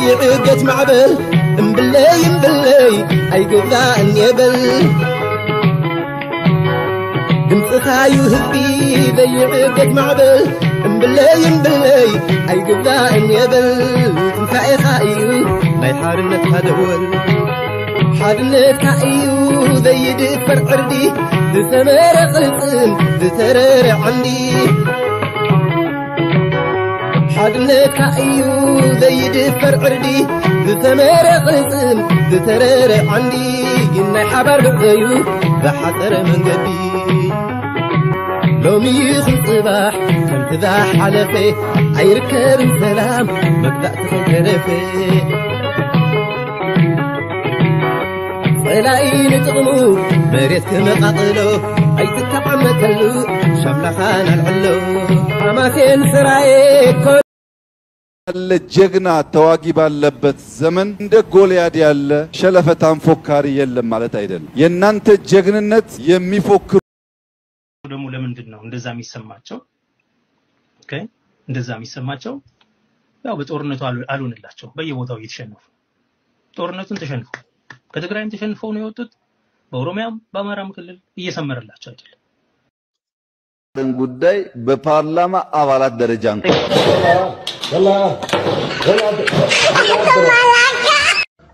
ይዕገት ማዕበል እምብለይ እምብለይ ኣይግባእን የበል ድምፅኻዩ ህዝቢ ዘይዕገት ማዕበል እምብለይ እምብለይ ኣይግባእን የበል ትንሳኤኻ እዩ ናይ ሓርነትካ ደወል ሓድነትካ እዩ ዘይድፈር ዕርዲ ዝሰመረ ቅልፅም ዝተረረ ዓንዲ ሓድነትካ እዩ ዘይድፈር ዕርዲ ዝተመረ ቅልፅም ዝተረረ ዓንዲ ናይ ሓባር ብዕዩ ዝሓፀረ መንገዲ ሎሚ ይኹን ፅባሕ ከምቲ ዝሓለፈ ኣይርከብን ሰላም መግዛእቲ ከይተረፈ ፀላኢ ንጥቕሙ መሬት ክመቓቕሎ ኣይትተዓመተሉ ሻምላኻን ኣልዕሎ ኣማሴን ስራየ ኮ ያለ ጀግና ተዋጊ ባለበት ዘመን እንደ ጎልያድ ያለ ሸለፈታም ፎካሪ የለም ማለት አይደለም። የእናንተ ጀግንነት የሚፎክሩ ደግሞ ለምንድን ነው እንደዛ የሚሰማቸው? Okay እንደዛ የሚሰማቸው ያው በጦርነቱ አልሆነላቸው በየቦታው እየተሸነፉ ጦርነቱን ተሸንፈው ከትግራይም ተሸንፈው ነው የወጡት። በኦሮሚያም በአማራም ክልል እየሰመረላቸው አይደለም። ጉዳይ በፓርላማ አባላት ደረጃ እንኳን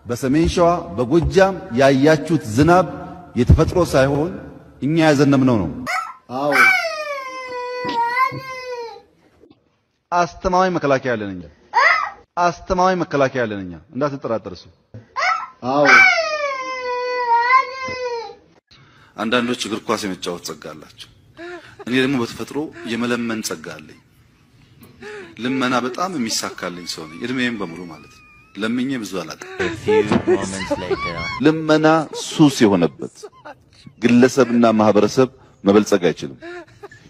በሰሜን ሸዋ በጎጃም ያያችሁት ዝናብ የተፈጥሮ ሳይሆን እኛ ያዘነብነው ነው። አዎ አስተማማኝ መከላከያ አለን እኛ። አስተማማኝ መከላከያ አለን እኛ። እንዳትጠራጠር እሱ። አዎ አንዳንዶች እግር ኳስ የመጫወት ጸጋ አላቸው። እኔ ደግሞ በተፈጥሮ የመለመን ጸጋ አለኝ። ልመና በጣም የሚሳካልኝ ሰው ነኝ፣ እድሜዬን በሙሉ ማለት ነው። ለምኜ ብዙ አላውቅም። A few moments later. ልመና ሱስ የሆነበት ግለሰብና ማህበረሰብ መበልጸግ አይችልም።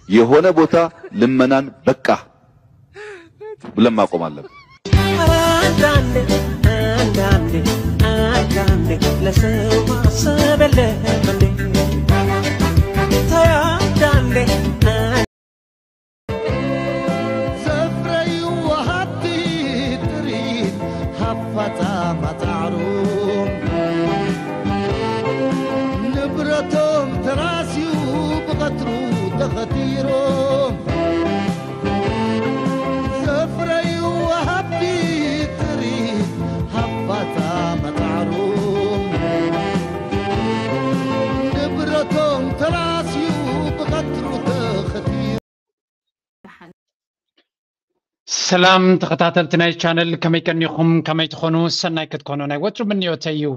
የሆነ ቦታ ልመናን በቃ ብለን ማቆም አለብን። አንዳንዴ አንዳንዴ አንዳንዴ ለሰው ማሰብ የለም እንዴ? ተይ አንዳንዴ ዘፍረይዎ ሃብቲ ጥሪት ሃፋታ ማጣዕሮም ንብረቶም ተራስዩ ብቐትሩ ተኸቲሮም ዘፍረይዎ ሃብቲ ጥሪት ሃፋታ ማጣዕሮም ንብረቶም ተራስዩ ብቐትሩ ተኸቲሮም ሰላም ተኸታተልቲ ናይ ቻነል ከመይ ቀኒኹም ከመይ ትኾኑ ሰናይ ክትኮኑ ናይ ወትሩ ምንዮተይ እዩ።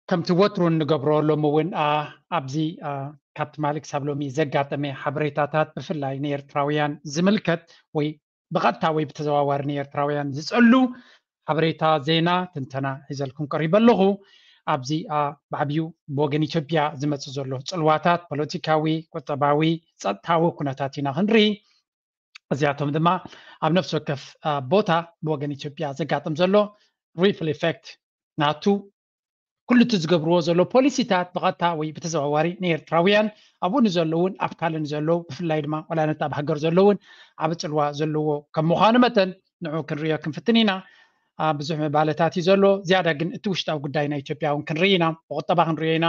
ከምቲ ወትሩ እንገብሮ ሎሚ እውን ኣብዚ ካብ ትማሊ ክሳብ ሎሚ ዘጋጠመ ሓበሬታታት ብፍላይ ንኤርትራውያን ዝምልከት ወይ ብቐጥታ ወይ ብተዘዋዋሪ ንኤርትራውያን ዝጸሉ ሓበሬታ፣ ዜና፣ ትንተና ሒዘልኩም ቀሪበ ኣለኹ። ኣብዚ ብዓብዩ ብወገን ኢትዮጵያ ዝመጽእ ዘሎ ጽልዋታት ፖለቲካዊ፣ ቁጠባዊ፣ ጸጥታዊ ኩነታት ኢና ክንርኢ። እዚኣቶም ድማ ኣብ ነፍሲ ወከፍ ቦታ ብወገን ኢትዮጵያ ዘጋጥም ዘሎ ሪፕል ኢፌክት ናቱ ኩሉ እቲ ዝገብርዎ ዘሎ ፖሊሲታት ብቐጥታ ወይ ብተዘዋዋሪ ንኤርትራውያን ኣብኡ ንዘለውን ኣብ ካልእ ንዘለዉ ብፍላይ ድማ ዋላ ነቲ ኣብ ሃገር ዘለውን ዓቢ ጽልዋ ዘለዎ ከም ምዃኑ መጠን ንዑ ክንሪኦ ክንፍትን ኢና። ብዙሕ ምባለታት እዩ ዘሎ። ዝያዳ ግን እቲ ውሽጣዊ ጉዳይ ናይ ኢትዮጵያ እውን ክንርኢ ኢና። ብቁጠባ ክንሪኦ ኢና፣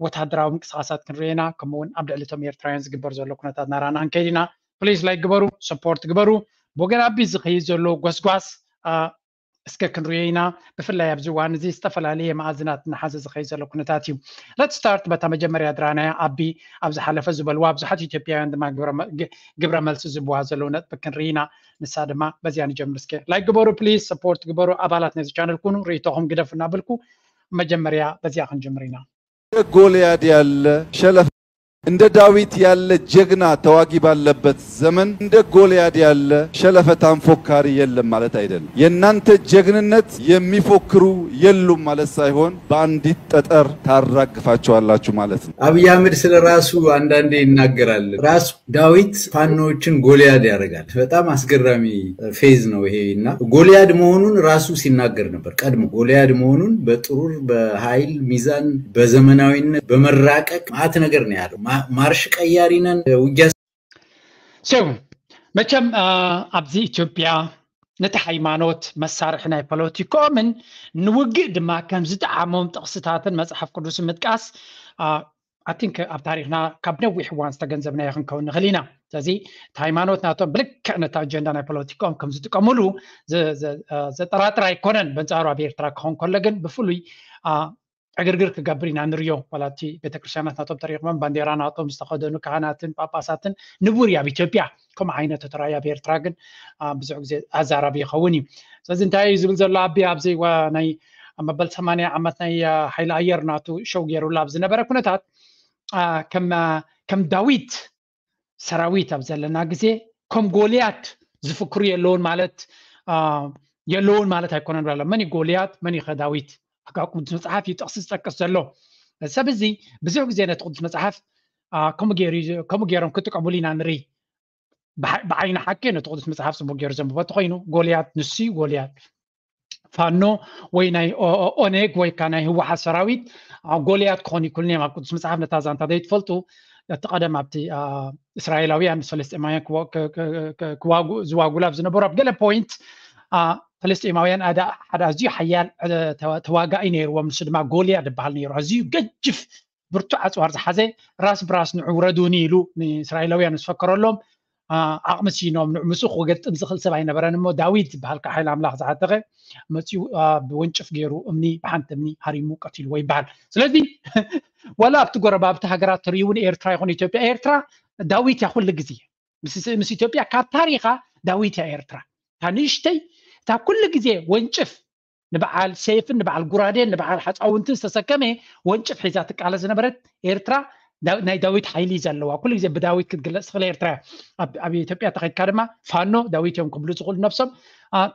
ወታደራዊ ምንቅስቃሳት ክንሪኦ ኢና። ከምኡ እውን ኣብ ልዕሊ እቶም ኤርትራውያን ዝግበር ዘሎ ኩነታት ናራና ክንከይድ ኢና። ፕሊስ ላይክ ግበሩ፣ ሰፖርት ግበሩ። ብወገን ኣቢ ዝኸይድ ዘሎ ጎስጓስ እስከ ክንሪኦ ኢና። ብፍላይ ኣብዚ እዋን እዚ ዝተፈላለየ መኣዝናት እናሓዘ ዝኸይድ ዘሎ ኩነታት እዩ። ለት ስታርት በታ መጀመርያ ድራናያ ኣቢ ኣብ ዝሓለፈ ዝበልዋ ብዙሓት ኢትዮጵያውያን ድማ ግብረ መልሲ ዝብዋ ዘለዉ ነጥቢ ክንርኢ ኢና። ንሳ ድማ በዚኣ ንጀምር እስከ። ላይክ ግበሩ ፕሊዝ፣ ሰፖርት ግበሩ፣ ኣባላት ነዚ ቻነል ኩኑ፣ ርእይቶኹም ግደፉ እናበልኩ መጀመርያ በዚኣ ክንጅምር ኢና። ጎልያድ ያለ ሸለፈ እንደ ዳዊት ያለ ጀግና ተዋጊ ባለበት ዘመን እንደ ጎልያድ ያለ ሸለፈታም ፎካሪ የለም ማለት አይደለም። የእናንተ ጀግንነት የሚፎክሩ የሉም ማለት ሳይሆን በአንዲት ጠጠር ታራግፋቸዋላችሁ ማለት ነው። አብይ አህመድ ስለ ራሱ አንዳንዴ ይናገራል። ራሱ ዳዊት ፋኖዎችን ጎልያድ ያደርጋል። በጣም አስገራሚ ፌዝ ነው ይሄ እና ጎልያድ መሆኑን ራሱ ሲናገር ነበር። ቀድሞ ጎልያድ መሆኑን በጥሩር በኃይል ሚዛን በዘመናዊነት በመራቀቅ ማት ነገር ነው ያለው። ማርሽ ቀያሪ ነን ውጊያ So መቸም ኣብዚ ኢትዮጵያ ነቲ ሃይማኖት መሳርሒ ናይ ፖለቲካኦምን ንውግእ ድማ ከም ዝጠዓሞም ጥቕስታትን መጽሓፍ ቅዱስን ምጥቃስ ኣቲንክ ኣብ ታሪኽና ካብ ነዊሕ እዋን ዝተገንዘብናዮ ክንከውን ንኽእል ኢና። ስለዚ እቲ ሃይማኖት ናቶም ብልክዕ ነቲ ኣጀንዳ ናይ ፖለቲካኦም ከም ዝጥቀምሉ ዘጠራጥር ኣይኮነን። በንጻሩ ኣብ ኤርትራ ክኸውን ከሎ ግን ብፍሉይ ዕግርግር ክገብር ኢና ንሪኦ። ዋላ እቲ ቤተክርስትያናት ናቶም ተረኺቦም ባንዴራ ናቶም ዝተኸደኑ ካህናትን ጳጳሳትን ንቡር እዩ ኣብ ኢትዮጵያ። ከምኡ ዓይነት ተራእዩ ኣብ ኤርትራ ግን ብዙሕ ግዜ ኣዛራቢ ይኸውን እዩ። ስለዚ እንታይ እዩ ዝብል ዘሎ ኣቢ ኣብዚ ናይ መበል ሰማንያ ዓመት ናይ ሓይሊ ኣየር ናቱ ሸው ገይሩላ ኣብ ዝነበረ ኩነታት ከም ዳዊት ሰራዊት ኣብ ዘለና ግዜ ከም ጎልያድ ዝፍክሩ የለውን ማለት የለውን ማለት ኣይኮነን ብላ። መን እዩ ጎልያድ፣ መን እዩ ኸ ዳዊት? ኣብ ቅዱስ መጽሓፍ እዩ ጥቕሲ ዝጠቅስ ዘሎ። ሰብ እዚ ብዙሕ ግዜ ነቲ ቅዱስ መጽሓፍ ከምኡ ገይሮም ክጥቀሙሉ ኢና ንርኢ። ብዓይኒ ሓቂ ነቲ ቅዱስ መጽሓፍ ጽቡቅ ገይሩ ዘንብቦ እንተኮይኑ ጎልያድ ንሱ እዩ ጎልያድ። ፋኖ ወይ ናይ ኦኔግ ወይ ካ ናይ ህወሓት ሰራዊት ጎልያድ ክኾኑ ይክእሉን እዮም። ኣብ ቅዱስ መጽሓፍ ነታ ዛንታ ዘይትፈልጡ እቲ ቀደም ኣብቲ እስራኤላውያን ምስ ፍልስጤማውያን ዝዋጉላ ኣብ ዝነበሩ ኣብ ገለ ፖይንት ፍልስጤማውያን ሓደ ኣዝዩ ሓያል ተዋጋኢ ነይርዎም፣ ንሱ ድማ ጎልያድ ይበሃል ነይሩ። ኣዝዩ ገጅፍ ብርቱዕ ኣፅዋር ዝሓዘ ራስ ብራስ ንዑ ውረዱኒ ኢሉ ንእስራኤላውያን ምስ ፈከረሎም ዓቕሚ ሲኖም ንዑ ምስኡ ክገጥም ዝኽእል ሰብ ኣይነበረን እሞ ዳዊት ዝበሃል ከዓ ሓይሊ ኣምላኽ ዝዓጠቐ መፂኡ ብወንጭፍ ገይሩ እምኒ ብሓንቲ እምኒ ሃሪሙ ቀቲልዎ ይበሃል። ስለዚ ዋላ ኣብቲ ጎረባብቲ ሃገራት ተሪኡ እውን ኤርትራ ይኹን ኢትዮጵያ፣ ኤርትራ ዳዊት እያ ኩሉ ግዜ ምስ ኢትዮጵያ ካብ ታሪኻ ዳዊት እያ ኤርትራ። እታ ንእሽተይ እታ ኩሉ ግዜ ወንጭፍ ንበዓል ሴፍን ንበዓል ጉራዴን ንበዓል ሓፃውንትን ዝተሰከመ ወንጭፍ ሒዛ ትቃለስ ዝነበረት ኤርትራ ናይ ዳዊት ሓይሊ ዘለዋ ኩሉ ግዜ ብዳዊት ክትግለፅ ትኽእል ኤርትራ። ኣብ ኢትዮጵያ ተኸድካ ድማ ፋኖ ዳዊት እዮም ክብሉ ዝኽእሉ ነብሶም፣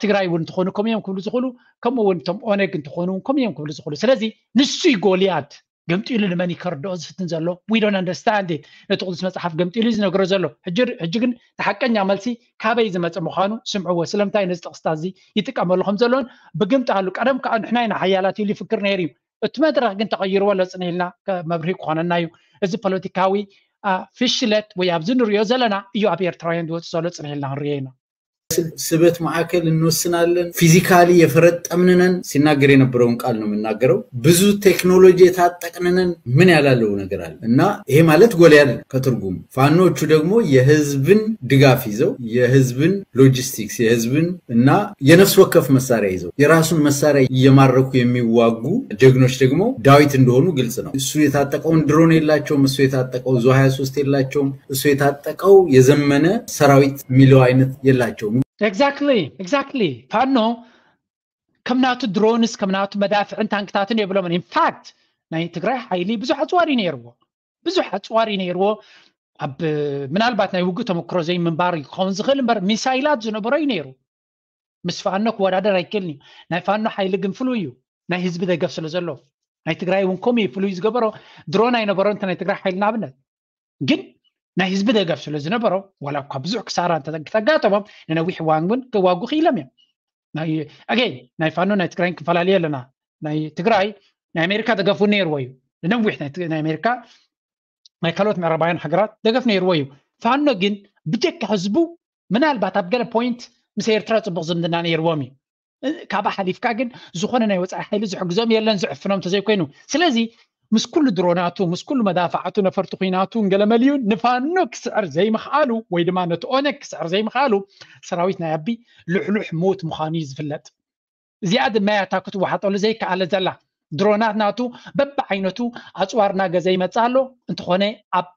ትግራይ እውን እንትኾኑ ከምኡ እዮም ክብሉ ዝኽእሉ፣ ከምኡ እውን እቶም ኦነግ እንትኾኑ እውን ከምኡ እዮም ክብሉ ዝኽእሉ። ስለዚ ንሱ እዩ ጎልያድ ገምጢሉ ንመን ይከርድኦ ዝፍትን ዘሎ? We don't understand it። ነቲ ቅዱስ መጽሓፍ ገምጢሉ እዩ ዝነግሮ ዘሎ። ሕጂ ግን እቲ ሓቀኛ መልሲ ካበይ ዝመጸ ምዃኑ ስምዕዎ። ስለምንታይ ነዚ ጥቕስታት እዚ ይጥቀመሉ ከም ዘሎን ብግምጣሉ ቀደም ከዓ ንሕና ኢና ሓያላት ኢሉ ይፍክር ነይሩ እዩ። እቲ መድረኽ ግን ተቐይርዎ ኣሎ ጽኒሕልና መብርሂ ክኾነና እዩ። እዚ ፖለቲካዊ ፍሽለት ወይ ኣብዚ ንሪኦ ዘለና እዩ ኣብ ኤርትራውያን ዝወጽእ ዘሎ ጽኒሕልና ክንሪኦ ኢና። ስበት ማዕከል እንወስናለን። ፊዚካሊ የፈረጠምንነን ሲናገር የነበረውን ቃል ነው የምናገረው። ብዙ ቴክኖሎጂ የታጠቅንነን ምን ያላለው ነገር አለ እና ይሄ ማለት ጎልያድ ከትርጉሙ ፋኖቹ ደግሞ የህዝብን ድጋፍ ይዘው የህዝብን ሎጂስቲክስ የህዝብን እና የነፍስ ወከፍ መሳሪያ ይዘው የራሱን መሳሪያ እየማረኩ የሚዋጉ ጀግኖች ደግሞ ዳዊት እንደሆኑ ግልጽ ነው። እሱ የታጠቀውን ድሮን የላቸውም። እሱ የታጠቀው ዙ ሀያ ሶስት የላቸውም። እሱ የታጠቀው የዘመነ ሰራዊት የሚለው አይነት የላቸውም። Exactly, exactly. ፋኖ ከም ናቱ ድሮንስ ከም ናቱ መዳፍዕን ታንክታትን የብሎምን። ኢንፋክት ናይ ትግራይ ሓይሊ ብዙሕ ኣፅዋር እዩ ነይርዎ፣ ብዙሕ ኣፅዋር እዩ ነይርዎ። ኣብ ምናልባት ናይ ውግእ ተመክሮ ዘይምንባር ክኸውን ዝኽእል እምበር ሚሳይላት ዝነበሮ እዩ ነይሩ። ምስ ፋኖ ክወዳደር ኣይክእልን እዩ። ናይ ፋኖ ሓይሊ ግን ፍሉይ እዩ፣ ናይ ህዝቢ ደገፍ ስለ ዘሎ። ናይ ትግራይ እውን ከምኡ እዩ ፍሉይ ዝገበሮ። ድሮን ኣይነበሮ እንተ ናይ ትግራይ ሓይሊ ንኣብነት ግን ናይ ህዝቢ ደገፍ ስለ ዝነበሮ ዋላ እኳ ብዙሕ ክሳራ እንተተጋጠሞም ንነዊሕ እዋን እውን ክዋጉ ክኢሎም እዮም። ኣገይ ናይ ፋኖ ናይ ትግራይን ክፈላለዩ ኣለና። ናይ ትግራይ ናይ ኣሜሪካ ደገፍ እውን ነይርዎ እዩ። ንነዊሕ ናይ ኣሜሪካ ናይ ካልኦት ምዕራባውያን ሃገራት ደገፍ ነይርዎ እዩ። ፋኖ ግን ብደቂ ህዝቡ ምናልባት ኣብ ገለ ፖይንት ምስ ኤርትራ ፅቡቅ ዝምድና ነይርዎም እዩ። ካብኣ ሓሊፍካ ግን ዝኾነ ናይ ወፃኢ ሓይሊ ዝሕግዞም የለን ዝዕፍኖም ተዘይኮይኑ። ስለዚ ምስ ኩሉ ድሮናቱ ምስ ኩሉ መዳፍዓቱ ነፈርቲ ኩናቱ ገለመሊዩን ንፋኖ ክስዕር ዘይምኽኣሉ ወይ ድማ ነቲ ኦነግ ክስዕር ዘይምኽኣሉ ሰራዊት ናይ ኣቢ ልሕሉሕ ሞት ምዃኑ እዩ ዝፍለጥ። እዚኣ ድማ እያ እታ ክትወሓጠሉ ዘይከኣለ ዘላ። ድሮናት ናቱ በብዓይነቱ ኣፅዋር እናገዘ ይመፅእ ኣሎ። እንተኾነ ኣብ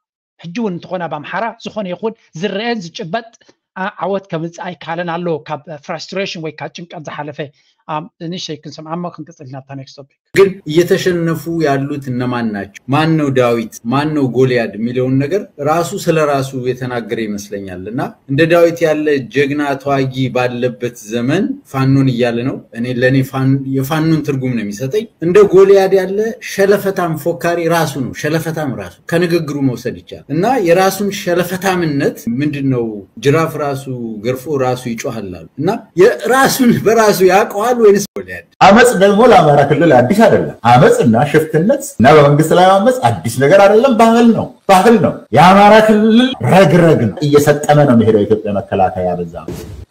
ሕጂ እውን እንተኾነ ኣብ ኣምሓራ ዝኾነ ይኹን ዝረአን ዝጭበጥ ዓወት ከምፅእ ኣይከኣለን ኣሎ። ካብ ፍራስትሬሽን ወይ ካብ ጭንቀት ዝሓለፈ ንእሽተይ ክንሰምዓ እሞ ክንቅፅል ኢና ኣብታ ኔክስት ቶፒክ። ግን እየተሸነፉ ያሉት እነማን ናቸው? ማን ነው ዳዊት? ማን ነው ጎልያድ የሚለውን ነገር ራሱ ስለ ራሱ የተናገረ ይመስለኛል። እና እንደ ዳዊት ያለ ጀግና ተዋጊ ባለበት ዘመን ፋኖን እያለ ነው። እኔ ለእኔ የፋኖን ትርጉም ነው የሚሰጠኝ። እንደ ጎልያድ ያለ ሸለፈታም ፎካሪ ራሱ ነው። ሸለፈታም ራሱ ከንግግሩ መውሰድ ይቻላል። እና የራሱን ሸለፈታምነት ምንድን ነው ጅራፍ ራሱ ገርፎ ራሱ ይጮሃል አሉ። እና የራሱን በራሱ ያውቀዋል ወይንስ ጎልያድ? አመፅ ደግሞ ለአማራ ክልል አዲስ አይደለም። አመፅና ሽፍትነት እና በመንግስት ላይ ማመፅ አዲስ ነገር አይደለም። ባህል ነው፣ ባህል ነው። የአማራ ክልል ረግረግ ነው። እየሰጠመ ነው የሚሄደው። የኢትዮጵያ መከላከያ በዛ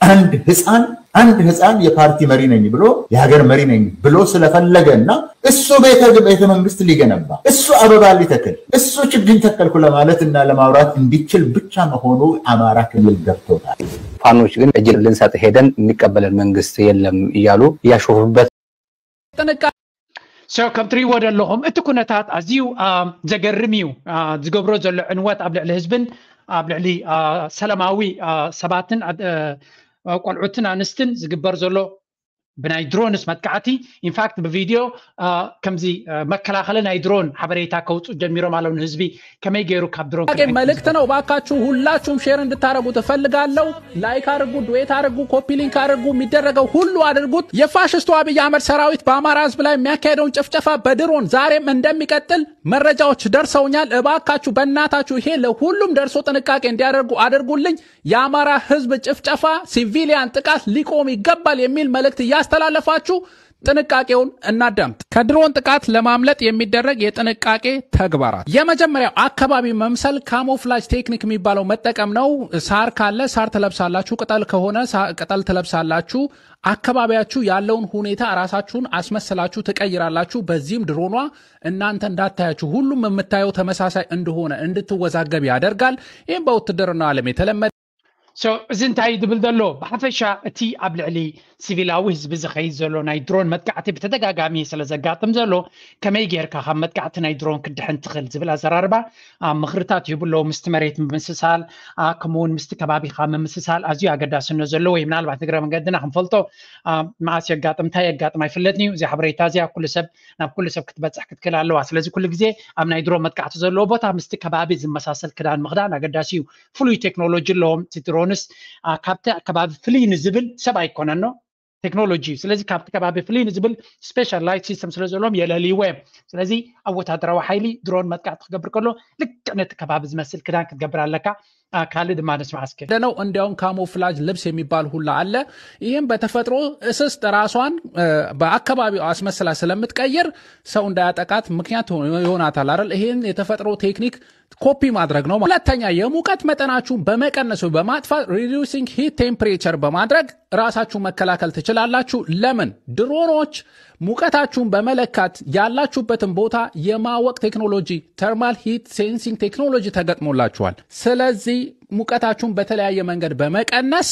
አንድ ህፃን አንድ ህፃን የፓርቲ መሪ ነኝ ብሎ የሀገር መሪ ነኝ ብሎ ስለፈለገ እና እሱ ቤተ ቤተ መንግስት ሊገነባ፣ እሱ አበባ ሊተክል፣ እሱ ችግኝ ተከልኩ ለማለት እና ለማውራት እንዲችል ብቻ መሆኑ አማራ ክልል ገብቶታል። ፋኖች ግን እጅ ልንሰጥ ሄደን የሚቀበለን መንግስት የለም እያሉ እያሾፉበት ጥንቃ So ከም ትሪእዎ ዘለኹም እቲ ኩነታት ኣዝዩ አ፣ ዘገርም እዩ። አ፣ ዝገብሮ ዘሎ ዕንወት ኣብ ልዕሊ ህዝብን ኣብ ልዕሊ አ፣ ሰላማዊ አ፣ ሰባትን አ፣ አ፣ ቆልዑትን ኣንስትን ዝግበር ዘሎ ብናይ ድሮንስ መጥቃዕቲ ኢንፋክት ብቪድዮ አ፣ ከምዚ አ፣ መከላኸሊ ናይ ድሮን ሓበሬታ ከውፅኡ ጀሚሮም ኣለዉ። ንህዝቢ ከመይ ገይሩ ካብ ድሮን ጥንቃቄ ክድሕን መልእክት ነው። እባካችሁ ሁላችሁም ሼር እንድታደርጉ ትፈልጋለሁ። ላይክ አድርጉ፣ ዱዌት አድርጉ፣ ኮፒ ሊንክ አድርጉ፣ የሚደረገው ሁሉ አድርጉት። የፋሽስቱ አብይ አህመድ ሰራዊት በአማራ ህዝብ ላይ የሚያካሄደውን ጭፍጨፋ በድሮን ዛሬም እንደሚቀጥል መረጃዎች ደርሰውኛል። እባካችሁ በእናታችሁ ይሄ ለሁሉም ደርሶ ጥንቃቄ እንዲያደርጉ አድርጉልኝ። የአማራ ህዝብ ጭፍጨፋ፣ ሲቪሊያን ጥቃት ሊቆም ይገባል የሚል መልእክት እያስተላለፋችሁ ጥንቃቄውን እናዳምጥ። ከድሮን ጥቃት ለማምለጥ የሚደረግ የጥንቃቄ ተግባራት። የመጀመሪያው አካባቢ መምሰል ካሞፍላጅ ቴክኒክ የሚባለው መጠቀም ነው። ሳር ካለ ሳር ትለብሳላችሁ፣ ቅጠል ከሆነ ሳ- ቅጠል ትለብሳላችሁ። አካባቢያችሁ ያለውን ሁኔታ ራሳችሁን አስመስላችሁ ትቀይራላችሁ። በዚህም ድሮኗ እናንተ እንዳታያችሁ፣ ሁሉም የምታየው ተመሳሳይ እንደሆነ እንድትወዛገብ ያደርጋል። ይህም በውትድርና ዓለም የተለመደ So እዚ እንታይ እዩ ዝብል ዘሎ? ብሓፈሻ እቲ ኣብ ልዕሊ ሲቪላዊ ህዝቢ ዝኸይድ ዘሎ ናይ ድሮን መጥቃዕቲ ብተደጋጋሚ ስለ ዘጋጥም ዘሎ ከመይ ጌርካ ካብ መጥቃዕቲ ናይ ድሮን ክድሕን ትኽእል ዝብል ኣዘራርባ ኣብ ምኽርታት ይህቡ ኣለዉ። ምስቲ መሬት ምምስሳል አ፣ ከምኡ እውን ምስቲ ከባቢኻ ምምስሳል ኣዝዩ ኣገዳስነት ዘለዎ እዩ። ምናልባት እግረ መንገድና ክንፈልጦ አ፣ መዓስ የጋጥም እንታይ የጋጥም ኣይፍለጥን እዩ። እዚ ሓበሬታ እዚ ኣብ ኩሉ ሰብ ናብ ኩሉ ሰብ ክትበፅሕ ክትክእል ኣለዋ። ስለዚ ኩሉ ግዜ ኣብ ናይ ድሮን መጥቃዕቲ ዘለዎ ቦታ ምስቲ ከባቢ ዝመሳሰል ክዳን ምኽዳን ኣገዳሲ እዩ። ፍሉይ ቴክኖሎጂ ኣለዎም። እቲ ድሮንስ አ፣ ካብቲ ከባቢ ፍልይ ንዝብል ሰብ ኣይኮነኖ ቴክኖሎጂ እዩ። ስለዚ ካብቲ ከባቢ ፍልይ ንዝብል ስፔሻል ላይት ሲስተም ስለ ዘለዎም የለልይዎ እዮም። ስለዚ ኣብ ወታደራዊ ሓይሊ ድሮን መጥቃዕቲ ክገብር ከሎ ልክዕ ነቲ ከባቢ ዝመስል ክዳን ክትገብር ኣለካ። አ፣ ካልእ ድማ ንስማዕ እስኪ። ነው። እንዲያውም ካሞፍላጅ ልብስ የሚባል ሁላ አለ። ይህም በተፈጥሮ እስስት ራሷን እ፣ በአካባቢው አስመስላ ስለምትቀይር ሰው እንዳያጠቃት ምክንያት ይሆናታል አይደል? ይህን የተፈጥሮ ቴክኒክ ኮፒ ማድረግ ነው። ሁለተኛ የሙቀት መጠናችሁን በመቀነስ ወይ በማጥፋት reducing heat temperature በማድረግ ራሳችሁን መከላከል ትችላላችሁ። ለምን? ድሮኖች ሙቀታችሁን በመለካት ያላችሁበትን ቦታ የማወቅ ቴክኖሎጂ፣ thermal heat sensing technology ተገጥሞላችኋል። ስለዚህ ሙቀታችሁን በተለያየ መንገድ በመቀነስ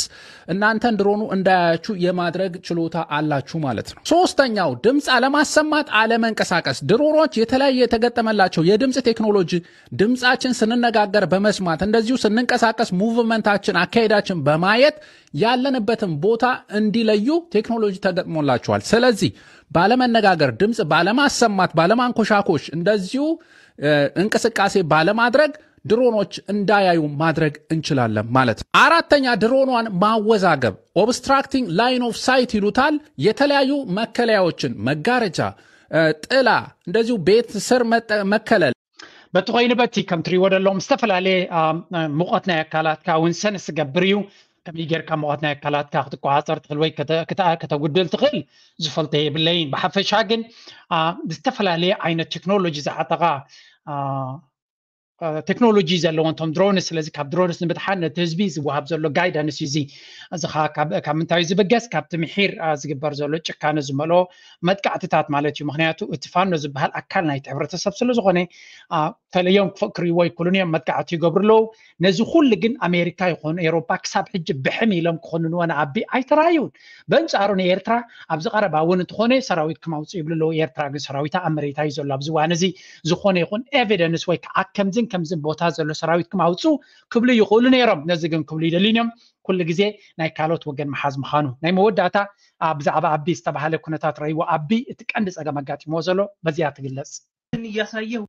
እናንተን ድሮኑ እንዳያያችሁ የማድረግ ችሎታ አላችሁ ማለት ነው። ሶስተኛው ድምፅ አለማሰማት፣ አለመንቀሳቀስ። ድሮኖች የተለያየ የተገጠመላቸው የድምፅ ቴክኖሎጂ ድምፃችን ስንነጋገር በመስማት እንደዚሁ ስንንቀሳቀስ ሙቭመንታችን፣ አካሄዳችን በማየት ያለንበትን ቦታ እንዲለዩ ቴክኖሎጂ ተገጥሞላቸዋል። ስለዚህ ባለመነጋገር፣ ድምፅ ባለማሰማት፣ ባለማንኮሻኮሽ እንደዚሁ እ፣ እንቅስቃሴ ባለማድረግ ድሮኖች እንዳያዩ ማድረግ እንችላለን ማለት ነው። አራተኛ ድሮኗን ማወዛገብ፣ obstructing line of sight ይሉታል። የተለያዩ መከለያዎችን፣ መጋረጃ፣ እ፣ ጥላ፣ እንደዚሁ ቤት ስር መጠ- መከለል። በቲ ኮይኑ በቲ ከም ትሪእዎ ዘለኹም ዝተፈላለየ አ፣ አ፣ ሙቐት ናይ ኣካላትካ እውን ሰንስ ዝገብር እዩ። ከመይ ጌርካ ሙቐት ናይ ኣካላትካ ክትቆፃፀር ትኽእል ወይ ከተ- ክተ- ከተጉድል ትኽእል ዝፈልጦ የብለይን። ብሓፈሻ ግን አ፣ ዝተፈላለየ ዓይነት ቴክኖሎጂ ዝዓጠቓ አ፣ አ፣ ቴክኖሎጂ ዘለዎም እቶም ድሮንስ። ስለዚ ካብ ድሮንስ ንምድሓን ነቲ ህዝቢ ዝወሃብ ዘሎ ጋይዳንስ እዩ። እዚ እዚ ኸዓ ካብ ካብ ምንታይ እዩ ዝብገስ? ካብቲ ምሒር አ፣ ዝግበር ዘሎ ጭካነ ዝመልኦ መጥቃዕትታት ማለት እዩ። ምክንያቱ እቲ ፋኖ ዝበሃል ኣካል ናይቲ ሕብረተሰብ ስለ ዝኾነ አ፣ ፈለዮም ክፍ- ክርእይዎ ኣይክእሉን እዮም፣ መጥቃዕቲ ይገብሩ ኣለዉ። ነዚ ኩሉ ግን ኣሜሪካ ይኹን ኤውሮጳ ክሳብ ሕጂ ብሕም ኢሎም ክኾንንዎ ንኣቢ ኣይተራእዩን። በንጻሩ ንኤርትራ ኣብዚ ቀረባ እውን እንተኾነ ሰራዊት ክማውፅኡ ይብሉ ኣለዉ። ኤርትራ ግን ሰራዊታ ኣብ መሬታ እዩ ዘሎ። ኣብዚ እዋን እዚ ዝኾነ ይኹን ኤቪደንስ ወይ ከዓ ከምዝን ከምዝን ቦታ ዘሎ ሰራዊት ክማውፅኡ ክብሉ ይኽእሉ ነይሮም። ነዚ ግን ክብሉ ይደልዩን እዮም። ኩሉ ግዜ ናይ ካልኦት ወገን ምሓዝ ምዃኑ። ናይ መወዳእታ አ፣ ብዛዕባ ኣቢ ዝተባህለ ኩነታት ረእይዎ። ኣቢ እቲ ቀንዲ ፀገም ኣጋጢምዎ ዘሎ በዚያ ትግለፅ። እያሳየህ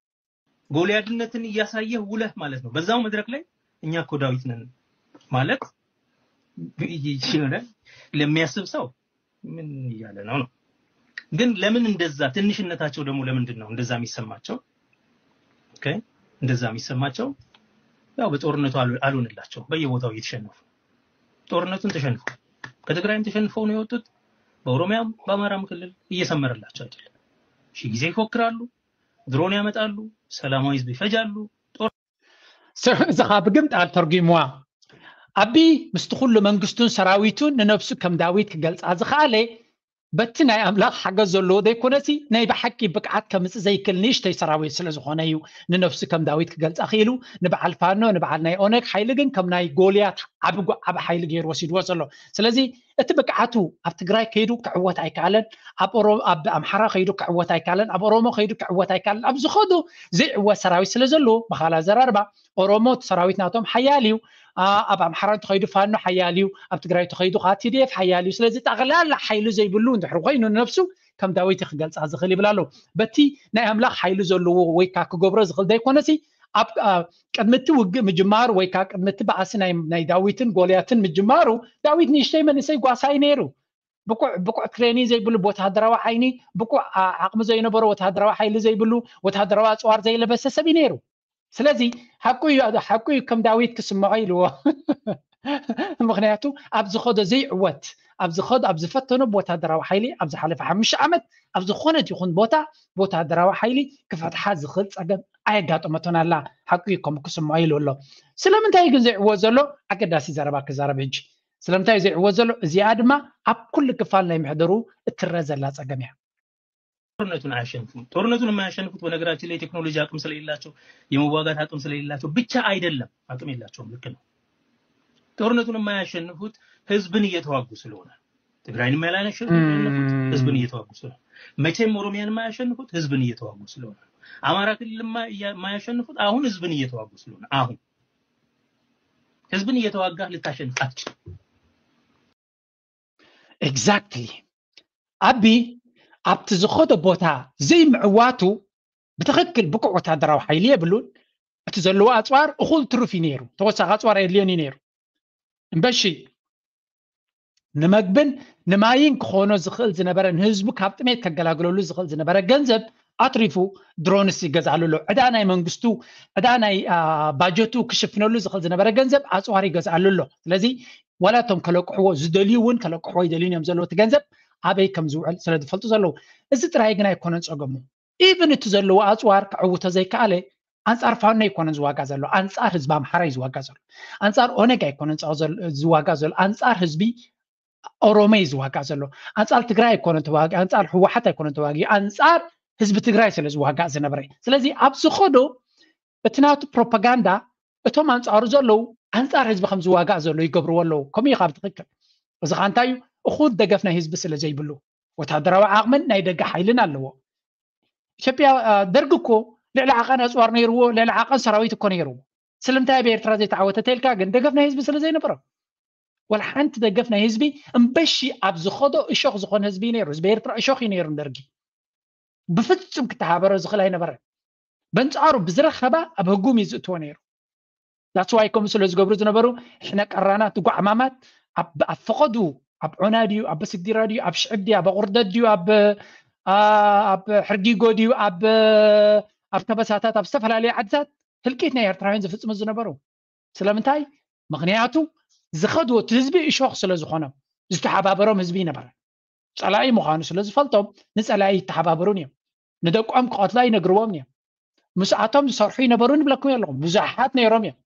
ጎልያድነትን እያሳየህ ውለህ ማለት ነው። በዛው መድረክ ላይ እኛ እኮ ዳዊት ነን ማለት ይችላል ለሚያስብ ሰው ምን እያለ ነው ነው። ግን ለምን እንደዛ ትንሽነታቸው ደግሞ ለምንድን ነው እንደዛ የሚሰማቸው? ኦኬ እንደዛ የሚሰማቸው ያው በጦርነቱ አሉ- አልሆነላቸው በየቦታው እየተሸነፉ ጦርነቱን ተሸንፈው ከትግራይም ተሸንፈው ነው የወጡት። በኦሮሚያም በአማራም ክልል እየሰመረላቸው አይደለም። ሺህ ጊዜ ይፎክራሉ፣ ድሮን ያመጣሉ፣ ሰላማዊ ህዝብ ይፈጃሉ። So፣ እዚ ኸዓ ብግምጣል ተርጒምዋ ኣቢ ምስቲ ኩሉ መንግስቱን ሰራዊቱን ንነብሱ ከም ዳዊት ክገልጻ ዝኸኣለ በቲ ናይ ኣምላኽ ሓገዝ ዘለዎ ዘይኮነሲ ናይ ብሓቂ ብቅዓት ከምጽእ ዘይክእል ንእሽተይ ሰራዊት ስለ ዝኾነ እዩ ንነብሱ ከም ዳዊት ክገልጻ ክኢሉ። ንበዓል ፋኖ፣ ንበዓል ናይ ኦነግ ሓይሊ ግን ከም ናይ ጎልያት ዓቢ ጎ- ዓቢ ሓይሊ ገይሩ ወሲድዎ ዘሎ። ስለዚ እቲ ብቅዓቱ ኣብ ትግራይ ከይዱ ክዕወት ኣይከኣለን፣ ኣብ ኦሮ ኣብ ኣምሓራ ከይዱ ክዕወት ኣይከኣለን፣ ኣብ ኦሮሞ ከይዱ ክዕወት ኣይከኣለን። ኣብ ዝኸዱ ዘይዕወት ሰራዊት ስለ ዘለዎ ብኻላ ዘራርባ ኦሮሞ እቲ ሰራዊት ናቶም ሓያል እዩ፣ ኣብ ኣምሓራ እንተኸይዱ ፋኖ ሓያል እዩ፣ ኣብ ትግራይ እንተኸይዱ ከዓ ቲዲኤፍ ሓያል እዩ። ስለዚ ጠቕላላ ሓይሊ ዘይብሉ እንድሕር ኮይኑ ንነብሱ ከም ዳዊት ክገልፃ ዝኽእል ይብል ኣሎ። በቲ ናይ ኣምላኽ ሓይሊ ዘለዎ ወይ ከዓ ክገብሮ ዝኽእል ዘይኮነሲ ኣብ ቅድሚ እቲ ውግእ ምጅማሩ ወይ ከዓ ቅድሚ እቲ ባእሲ ናይ ዳዊትን ጎልያትን ምጅማሩ ዳዊት ንእሽተይ መንእሰይ ጓሳ እዩ ነይሩ። ብቁዕ ብቁዕ ትሬኒን ዘይብሉ፣ ብወተሃደራዊ ዓይኒ ብቁዕ ዓቕሚ ዘይነበሮ፣ ወተሃደራዊ ሓይሊ ዘይብሉ፣ ወተሃደራዊ ኣፅዋር ዘይለበሰ ሰብ እዩ ነይሩ። ስለዚ ሓቁ እዩ፣ ሓቁ እዩ ከም ዳዊት ክስምዖ ኢልዎ። ምክንያቱ ኣብ ዝኸዶ ዘይዕወት ኣብ ዝኸዶ ኣብ ዝፈተኖ ብወታደራዊ ሓይሊ ኣብ ዝሓለፈ ሓሙሽተ ዓመት ኣብ ዝኾነት ይኹን ቦታ ብወታደራዊ ሓይሊ ክፈትሓ ዝኽእል ፀገም ኣየጋጠመቶን ኣላ። ሓቁ እዩ ከም ክስምዖ ኢሉ ኣሎ። ስለምንታይ ግን ዘይዕወት ዘሎ ኣገዳሲ ዘረባ ክዛረብ ሕጂ። ስለምንታይ ዘይዕወት ዘሎ? እዚኣ ድማ ኣብ ኩሉ ክፋል ናይ ምሕደሩ እትረ ዘላ ፀገም እያ። ጦርነቱን አያሸንፉም። ጦርነቱን የማያሸንፉት በነገራችን ላይ ቴክኖሎጂ አቅም ስለሌላቸው የመዋጋት አቅም ስለሌላቸው ብቻ አይደለም። አቅም የላቸውም፣ ልክ ነው። ጦርነቱን የማያሸንፉት ህዝብን እየተዋጉ ስለሆነ፣ ትግራይን የማያሸንፉት ህዝብን እየተዋጉ ስለሆነ፣ መቼም ኦሮሚያን የማያሸንፉት ህዝብን እየተዋጉ ስለሆነ፣ አማራ ክልል የማያሸንፉት አሁን ህዝብን እየተዋጉ ስለሆነ፣ አሁን ህዝብን እየተዋጋ ልታሸንፍ አትችልም። Exactly። ኣቢ ኣብቲ ዝኸዶ ቦታ ዘይምዕዋቱ ብትኽክል ብቁዕ ወታደራዊ ሓይሊ የብሉን። እቲ ዘለዎ ኣፅዋር እኹል ትሩፍ እዩ ነይሩ። ተወሳኺ ኣፅዋር ኣየድልዮን እዩ ነይሩ። እምበሺ ንመግብን ንማይን ክኾኖ ዝኽእል ዝነበረ፣ ንህዝቡ ካብ ጥሜት ከገላግለሉ ዝኽእል ዝነበረ ገንዘብ ኣትሪፉ ድሮንስ ይገዝኣሉ ኣሎ። ዕዳ ናይ መንግስቱ፣ ዕዳ ናይ ባጀቱ ክሽፍነሉ ዝኽእል ዝነበረ ገንዘብ ኣፅዋር ይገዝኣሉ ኣሎ። ስለዚ ዋላ እቶም ከለቅሕዎ ዝደልዩ እውን ከለቅሕዎ ይደልዩን እዮም ዘለዉ። እቲ ገንዘብ ኣበይ ከም ዝውዕል ስለ ዝፈልጡ ዘለዉ። እዚ ጥራይ ግን ኣይኮነን ፀገሙ። ኢቭን እቲ ዘለዎ ኣፅዋር ክዕውቶ ዘይከኣለ ኣንፃር ፋኖ ኣይኮነን ዝዋጋ ዘሎ፣ ኣንፃር ህዝቢ ኣምሓራ እዩ ዝዋጋ ዘሎ። ኣንፃር ኦነግ ኣይኮነን ዝዋጋ ዘሎ፣ ኣንፃር ህዝቢ ኦሮሞ እዩ ዝዋጋ ዘሎ። ኣንፃር ትግራይ ኣይኮነን ተዋጊ፣ ኣንፃር ህወሓት ኣይኮነን ተዋጊ፣ ኣንፃር ህዝቢ ትግራይ ስለ ዝዋጋእ ዝነበረ። ስለዚ ኣብ ዝኸዶ እቲ ናቱ ፕሮፓጋንዳ እቶም ኣንፃሩ ዘለዉ ኣንፃር ህዝቢ ከም ዝዋጋእ ዘሎ ይገብርዎ ኣለዉ። ከምኡ እዩ ካብ ትኽክል። እዚ ከዓ እንታይ እዩ? እኹል ደገፍ ናይ ህዝቢ ስለ ዘይብሉ፣ ወታደራዊ ዓቕምን ናይ ደገ ሓይልን ኣለዎ። ኢትዮጵያ ደርጊ እኮ ልዕሊ ዓቐን ኣፅዋር ነይርዎ፣ ልዕሊ ዓቐን ሰራዊት እኮ ነይርዎ። ስለምንታይ ኣብ ኤርትራ ዘይተዓወተ ተልካ ግን ደገፍ ናይ ህዝቢ ስለ ዘይነበሮ፣ ወላ ሓንቲ ደገፍ ናይ ህዝቢ እምበሺ ኣብ ዝኸዶ እሾኽ ዝኾነ ህዝቢ ነይሩ። ህዝቢ ኤርትራ እሾኽ እዩ ነይሩ። ደርጊ ብፍጹም ክተሓበሮ ዝኽእል ኣይነበረን። በንጻሩ ብዝረኸባ ኣብ ህጉም እዩ ዝእትዎ ነይሩ። That's why ከምኡ ስለ ዝገብሩ ዝነበሩ ሕነ ቀራናት ጓዕማማት ኣብ ኣብ ፈቐዱ ኣብ ዖና ድዩ ኣብ በስግዲራ ድዩ ኣብ ሽዕብ ድዩ ኣብ ኣቑርደት ድዩ ኣብ ኣብ ሕርጊጎ ድዩ ኣብ ኣብ ከበሳታት ኣብ ዝተፈላለዩ ዓድታት ህልቂት ናይ ኤርትራውያን ዝፍጽሙ ዝነበሩ። ስለምንታይ? ምኽንያቱ ዝኸድዎ እቲ ህዝቢ እሾኽ ስለ ዝኾኖም ዝተሓባበሮም ህዝቢ ይነበረ። ፀላኢ ምዃኑ ስለ ዝፈልጦም ንፀላኢ ይተሓባበሩን እዮም። ንደቆም ክቐትሉ ኣይነግርዎም እዮም። ምስኣቶም ዝሰርሑ ይነበሩ ንብለኩም ኣለኹም። ብዙሓት ነይሮም እዮም።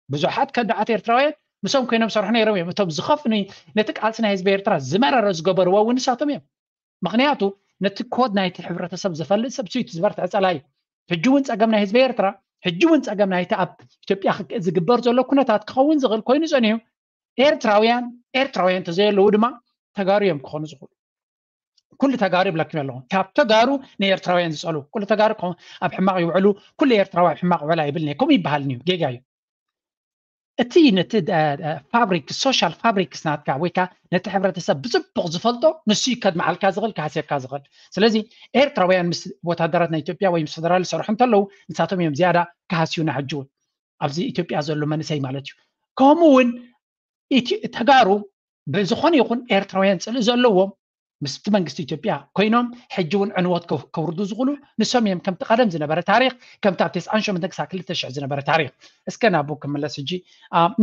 ብዙሓት ከዳዓት ኤርትራውያን ምስኦም ኮይኖም ዝሰርሑ ነይሮም እዮም። እቶም ዝኸፍኑ ነቲ ቃልሲ ናይ ህዝቢ ኤርትራ ዝመረረ ዝገበርዎ እውን ንሳቶም እዮም። ምኽንያቱ ነቲ ኮድ ናይቲ ሕብረተሰብ ዝፈልጥ ሰብ ስዊት ዝበርትዐ ፀላኢ እዩ። ሕጂ እውን ፀገም ናይ ህዝቢ ኤርትራ፣ ሕጂ እውን ፀገም ናይቲ ኣብ ኢትዮጵያ ዝግበር ዘሎ ኩነታት ክኸውን ዝኽእል ኮይኑ ፀኒሑ ኤርትራውያን ኤርትራውያን እንተዘየለዉ ድማ ተጋሩ እዮም ክኾኑ ዝኽእሉ። ኩሉ ተጋሩ ይብለኩም ኣለኹ። ካብ ተጋሩ ንኤርትራውያን ዝፀሉ ኩሉ ተጋሩ ኣብ ሕማቕ ይውዕሉ፣ ኩሉ ኤርትራዊ ኣብ ሕማቕ ይውዕል ኣይብልን እየ። ከምኡ ይበሃል እዩ፣ ጌጋ እዩ። እቲ ነቲ ፋብሪክ ሶሻል ፋብሪክስ ናትካ ወይ ከዓ ነቲ ሕብረተሰብ ብፅቡቕ ዝፈልጦ ንሱ እዩ ከድምዓልካ ዝኽእል ክሃስየካ ዝኽእል። ስለዚ ኤርትራውያን ምስ ወታደራት ናይ ኢትዮጵያ ወይ ምስ ፈደራል ዝሰርሑ እንተለዉ ንሳቶም እዮም ዝያዳ ክሃስዩና ሕጂ እውን ኣብዚ ኢትዮጵያ ዘሎ መንእሰይ ማለት እዩ። ከምኡ እውን ተጋሩ ብዝኾነ ይኹን ኤርትራውያን ፅልኢ ዘለዎም ምስቲ መንግስቲ ኢትዮጵያ ኮይኖም ሕጂ እውን ዕንወት ከውርዱ ዝኽእሉ ንሶም እዮም። ከምቲ ቀደም ዝነበረ ታሪክ ከምቲ ኣብ ተስዓን ሸሞንተን ክሳብ ክልተ ሽሕ ዝነበረ ታሪክ። እስከ ናብኡ ክምለስ ሕጂ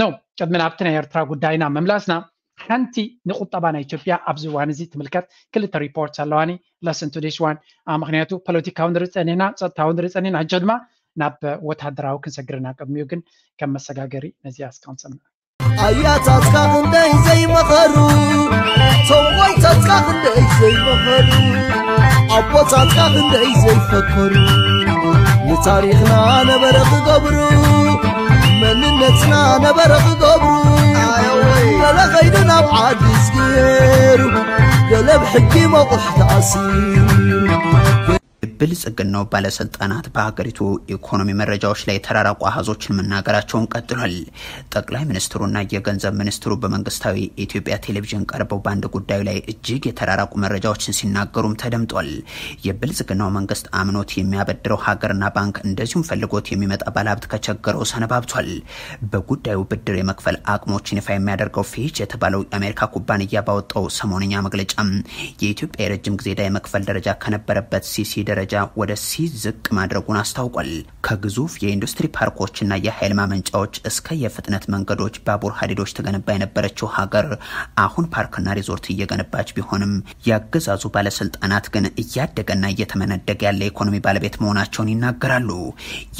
ነው። ቅድሚ ናብቲ ናይ ኤርትራ ጉዳይና ምምላስና ሓንቲ ንቁጠባ ናይ ኢትዮጵያ ኣብዚ እዋን እዚ ትምልከት ክልተ ሪፖርት ኣለዋኒ። Listen to this one። ምክንያቱ ፖለቲካዊ ንርኢ ፀኒሕና፣ ፀጥታዊ ንርኢ ፀኒሕና፣ ሕጂ ድማ ናብ ወታደራዊ ክንሰግርና ቅድሚኡ ግን ከም መሰጋገሪ ነዚኣ እስከ ክንሰምዕ። ኣያታትካ ክንደይ ዘይመኸሩ፣ ሰብኣይታትካ ክንደይ ዘይመኸሩ፣ ኣቦታትካ ክንደይ ዘይፈከሩ፣ ንታሪኽና ነበረ ክገብሩ፣ መንነትና ነበረ ክገብሩ። ገለ ኸይዱ ናብ ዓዲ ዝገሩ፣ ገለ ብሕጊ መቑሕ ተኣሲሩ። የብልጽግናው ባለስልጣናት በሀገሪቱ ኢኮኖሚ መረጃዎች ላይ የተራራቁ አሃዞችን መናገራቸውን ቀጥሏል። ጠቅላይ ሚኒስትሩና የገንዘብ ሚኒስትሩ በመንግስታዊ የኢትዮጵያ ቴሌቪዥን ቀርበው በአንድ ጉዳዩ ላይ እጅግ የተራራቁ መረጃዎችን ሲናገሩም ተደምጧል። የብልጽግናው መንግስት አምኖት የሚያበድረው ሀገርና ባንክ እንደዚሁም ፈልጎት የሚመጣ ባለሀብት ከቸገረው ሰነባብቷል። በጉዳዩ ብድር የመክፈል አቅሞችን ይፋ የሚያደርገው ፊች የተባለው የአሜሪካ ኩባንያ ባወጣው ሰሞንኛ መግለጫ የኢትዮጵያ የረጅም ጊዜ ዕዳ የመክፈል ደረጃ ከነበረበት ሲ ሲ ደረጃ ወደ ሲ ዝቅ ማድረጉን አስታውቋል። ከግዙፍ የኢንዱስትሪ ፓርኮችና የኃይል ማመንጫዎች እስከ የፍጥነት መንገዶች፣ ባቡር ሀዲዶች ተገነባ የነበረችው ሀገር አሁን ፓርክና ሪዞርት እየገነባች ቢሆንም ያገዛዙ ባለስልጣናት ግን እያደገና እየተመነደገ ያለ ኢኮኖሚ ባለቤት መሆናቸውን ይናገራሉ።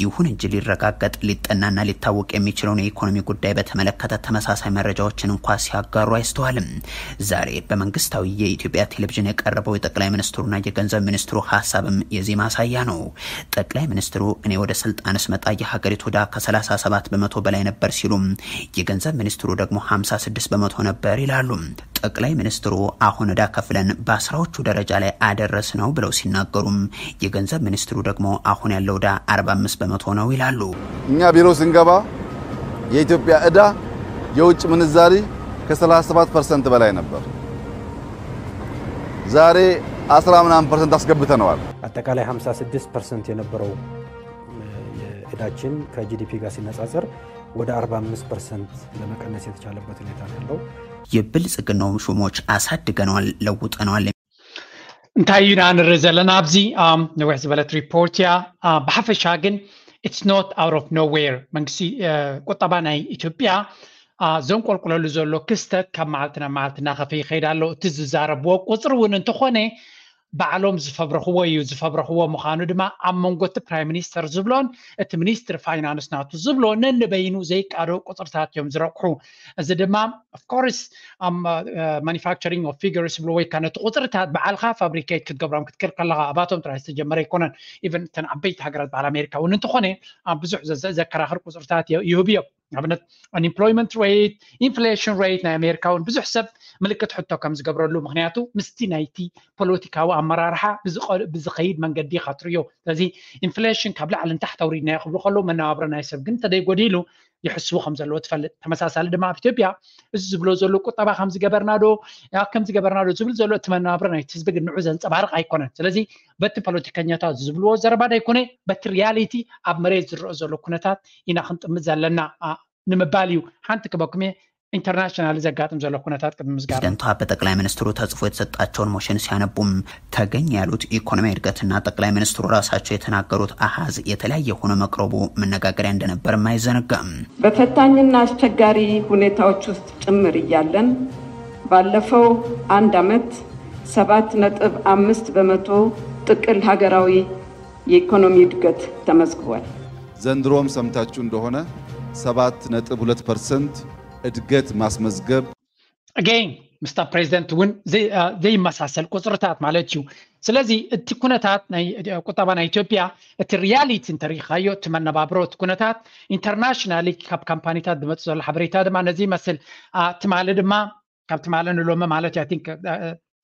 ይሁን እንጂ ሊረጋገጥ ሊጠናና ሊታወቅ የሚችለውን የኢኮኖሚ ጉዳይ በተመለከተ ተመሳሳይ መረጃዎችን እንኳ ሲያጋሩ አይስተዋልም። ዛሬ በመንግስታዊ የኢትዮጵያ ቴሌቪዥን የቀረበው የጠቅላይ ሚኒስትሩና የገንዘብ ሚኒስትሩ ሀሳብም የዚህ ማሳያ ነው። ጠቅላይ ሚኒስትሩ «እኔ ወደ ስልጣን ስመጣ የሀገሪቱ ዕዳ ከ37% በላይ ነበር» ሲሉም፣ የገንዘብ ሚኒስትሩ ደግሞ «56% ነበር» ይላሉ። ጠቅላይ ሚኒስትሩ «አሁን ዕዳ ከፍለን በአስራዎቹ ደረጃ ላይ አደረስ ነው» ብለው ሲናገሩም፣ የገንዘብ ሚኒስትሩ ደግሞ «አሁን ያለው ዕዳ አርባ አምስት በመቶ ነው» ይላሉ። እኛ ቢሮ ስንገባ የኢትዮጵያ ዕዳ የውጭ ምንዛሪ ከ37% በላይ ነበር። ዛሬ አስራ ምናምን ፐርሰንት አስገብተነዋል። አጠቃላይ ሀምሳ ስድስት ፐርሰንት የነበረው የዕዳችን ከ ጂ ዲ ፒ ጋር ሲነጻጸር ወደ አርባ አምስት ፐርሰንት ለመቀነስ የተቻለበት ሁኔታ ነው ያለው። የብልጽግናው ሹሞች «አሳድገነዋል፣ ለውጠነዋል» እንታይ ኢና ንርኢ ዘለና ኣብዚ? ነዊሕ ዝበለት ሪፖርት እያ። ብሓፈሻ ግን it's not out of nowhere። መንግስቲ ቁጠባ ናይ ኢትዮጵያ ዘንቆልቁለሉ ዘሎ ክስተት ካብ መዓልቲ ናብ መዓልቲ እናኸፈ ይኸይድ ኣሎ። እቲ ዝዛረብዎ ቁፅሪ እውን እንተኾነ ባዕሎም ዝፈብረኽዎ እዩ። ዝፈብረኽዎ ምዃኑ ድማ ኣብ መንጎ እቲ ፕራይም ሚኒስተር ዝብሎን እቲ ሚኒስትር ፋይናንስ ናቱ ዝብሎ ነንበይኑ ዘይቃዶ ቁፅርታት እዮም ዝረቅሑ። እዚ ድማ of course ማኒፋክቸሪንግ ኦፍ ፊገርስ ዝብሎ ወይ ከዓ ነቲ ቁፅርታት ባዕልካ ፋብሪኬት ክትገብሮም ክትክእል ከለካ ኣባቶም ጥራይ ዝተጀመረ ኣይኮነን። ኢቨን እተን ዓበይቲ ሃገራት በዓል ኣሜሪካ እውን እንተኾነ ብዙሕ ዘከራኽር ቁፅርታት ይህቡ እዮም። ንኣብነት unemployment rate፣ inflation rate ናይ ኣሜሪካ እውን ብዙሕ ሰብ ምልክት ሕቶ ከም ዝገብረሉ፣ ምክንያቱ ምስቲ ናይቲ ፖለቲካዊ ኣመራርሓ ብዝኸይድ መንገዲ ኢካ ትርእዮ። ስለዚ ኢንፍሌሽን ካብ ላዕሊ ንታሕቲ ኣውሪድናዮ ክብሉ ከለዉ መነባብሮ ናይ ሰብ ግን ተደይጎዲሉ ይሕስቡ ከም ዘለዎ ትፈልጥ። ተመሳሳሊ ድማ ኣብ ኢትዮጵያ እዚ ዝብሎ ዘሎ ቁጠባ ከም ዝገበርና ዶ ከም ዝገበርና ዶ ዝብል ዘሎ እቲ መነባብሮ ናይቲ ህዝቢ ግን ንዑ ዘንፀባርቕ ኣይኮነን። ስለዚ በቲ ፖለቲከኛታት ዝብልዎ ዘረባ ዳይኮነ በቲ ሪያሊቲ ኣብ መሬት ዝረአ ዘሎ ኩነታት ኢና ክንጥምት ዘለና ንምባል እዩ። ሓንቲ ክበኩም እየ። ኢንተርናሽናል ዘጋጥም ዘሎ ኩነታት ቅድሚ ምስጋር ፕሬዝደንቷ በጠቅላይ ሚኒስትሩ ተጽፎ የተሰጣቸውን ሞሽን ሲያነቡም ተገኘ ያሉት ኢኮኖሚያዊ እድገትና ጠቅላይ ሚኒስትሩ ራሳቸው የተናገሩት አሃዝ የተለያየ ሆኖ መቅረቡ መነጋገሪያ እንደነበርም አይዘነጋም። በፈታኝና አስቸጋሪ ሁኔታዎች ውስጥ ጭምር እያለን ባለፈው አንድ ዓመት ሰባት ነጥብ አምስት በመቶ ጥቅል ሀገራዊ የኢኮኖሚ እድገት ተመዝግቧል። ዘንድሮም ሰምታችሁ እንደሆነ ሰባት ነጥብ ሁለት ፐርሰንት እድገት ማስመዝገብ again ምስታ ፕሬዚደንት እውን ዘይመሳሰል ቁፅርታት ማለት እዩ። ስለዚ እቲ ኩነታት ናይ ቁጠባ ናይ ኢትዮጵያ እቲ ሪያሊቲ እንተሪኢኻዮ እቲ መነባብሮ እቲ ኩነታት ኢንተርናሽናሊ ካብ ካምፓኒታት ዝመፅእ ዘሎ ሓበሬታ ድማ ነዚ ይመስል። ትማሊ ድማ ካብ ትማሊ ንሎሚ ማለት እዩ I think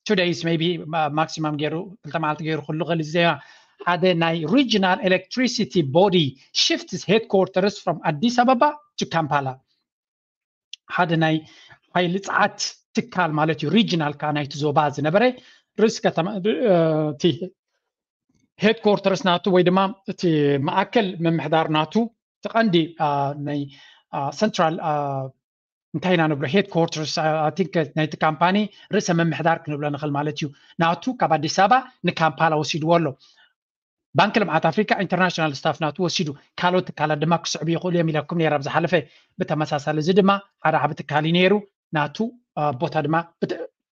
two days maybe ማክሲማም ገይሩ ክልተ መዓልቲ ገይሩ ክሉ ክእል እዚ ዜና ሓደ ናይ regional electricity body shifts headquarters from Addis Ababa to Kampala ሓደ ናይ ሓይሊ ፀዓት ትካል ማለት እዩ። ሪጂናል ከዓ ናይቲ ዞባ ዝነበረ ርእሲ ከተማ እቲ ሄድኮርተርስ ናቱ ወይ ድማ እቲ ማእከል ምምሕዳር ናቱ እቲ ቀንዲ ናይ ሰንትራል እንታይ ኢና ንብሎ ሄድኮርተርስ ናይቲ ካምፓኒ ርእሰ ምምሕዳር ክንብሎ ንኽእል ማለት እዩ። ናቱ ካብ ኣዲስ ኣበባ ንካምፓላ ወሲድዎ ኣሎ። ባንክ ልምዓት ኣፍሪካ ኢንተርናሽናል ስታፍ ናቱ ወሲዱ ካልኦት ትካላት ድማ ክስዕቡ ይኽእሉ እዮም ኢለኩም ነይረ ኣብ ዝሓለፈ። ብተመሳሳሊ እዚ ድማ ሓደ ዓቢ ትካል እዩ ነይሩ ናቱ ቦታ ድማ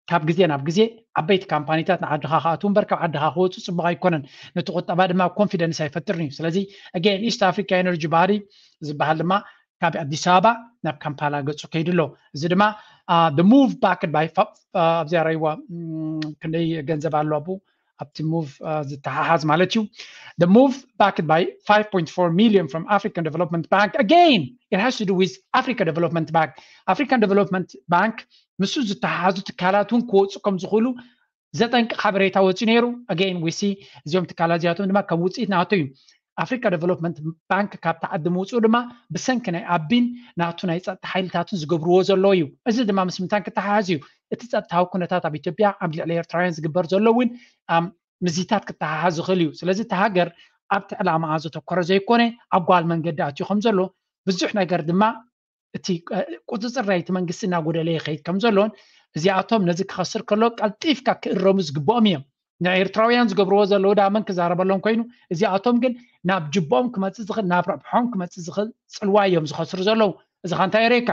ካብ ግዜ ናብ ግዜ ዓበይቲ ካምፓኒታት ንዓድኻ ክኣትዉ እምበር ካብ ዓድኻ ክወፁ ፅቡቅ ኣይኮነን። ነቲ ቁጠባ ድማ ኮንፊደንስ ኣይፈጥርን እዩ። ስለዚ again East Africa Energy Body ዝበሃል ድማ ካብ ኣዲስ ኣበባ ናብ ካምፓላ ገጹ ከይዱ ኣሎ። እዚ ድማ the move backed by ኣብዚኣ ራይዋ ክንደይ ገንዘብ ኣሎ ኣብኡ ኣብቲ move ዝተሓሓዝ ማለት እዩ። The move backed by five point four million from African Development Bank. Again, it has to do with Africa Development Bank. African Development Bank ምስ ዝተሓሓዙ ትካላት እውን ክወፁ ከም ዝኽእሉ ዘጠንቅቕ ሓበሬታ ወፂኡ ነይሩ። Again, we see እዚኦም ትካላት እዚኣቶም ድማ ከም ውፅኢት ናቱ እዩ። ኣፍሪካ ዴቨሎፕመንት ባንክ ካብ ተዓዲ ምውፅኡ ድማ ብሰንኪ ናይ ኣቢን ናቱ ናይ ፀጥታ ሓይልታትን ዝገብርዎ ዘለዉ እዩ። እዚ ድማ ምስ ምንታን ክተሓሓዝ እዩ? እቲ ፀጥታዊ ኩነታት ኣብ ኢትዮጵያ ኣብ ልዕሊ ኤርትራውያን ዝግበር ዘሎ እውን ምዚታት ክተሓሓዝ ዝኽእል እዩ። ስለዚ እቲ ሃገር ኣብቲ ዕላማኣ ዘተኮረ ዘይኮነ ኣብ ጓል መንገዲ ኣትዩ ከም ዘሎ ብዙሕ ነገር ድማ እቲ ቁፅፅር ናይቲ መንግስቲ እናጎደለ ይኸይድ ከም ዘሎን እዚኣቶም ነዚ ክኸስር ከሎ ቀልጢፍካ ክእረሙ ዝግብኦም እዮም። ንኤርትራውያን ዝገብርዎ ዘለዉ ዳ መን ክዛረበሎም ኮይኑ፣ እዚኣቶም ግን ናብ ጅቦም ክመፅእ ዝኽእል ናብ ረብሖም ክመፅእ ዝኽእል ፅልዋ እዮም ዝኸስሩ ዘለዉ። እዚ ኻ እንታይ የርእየካ?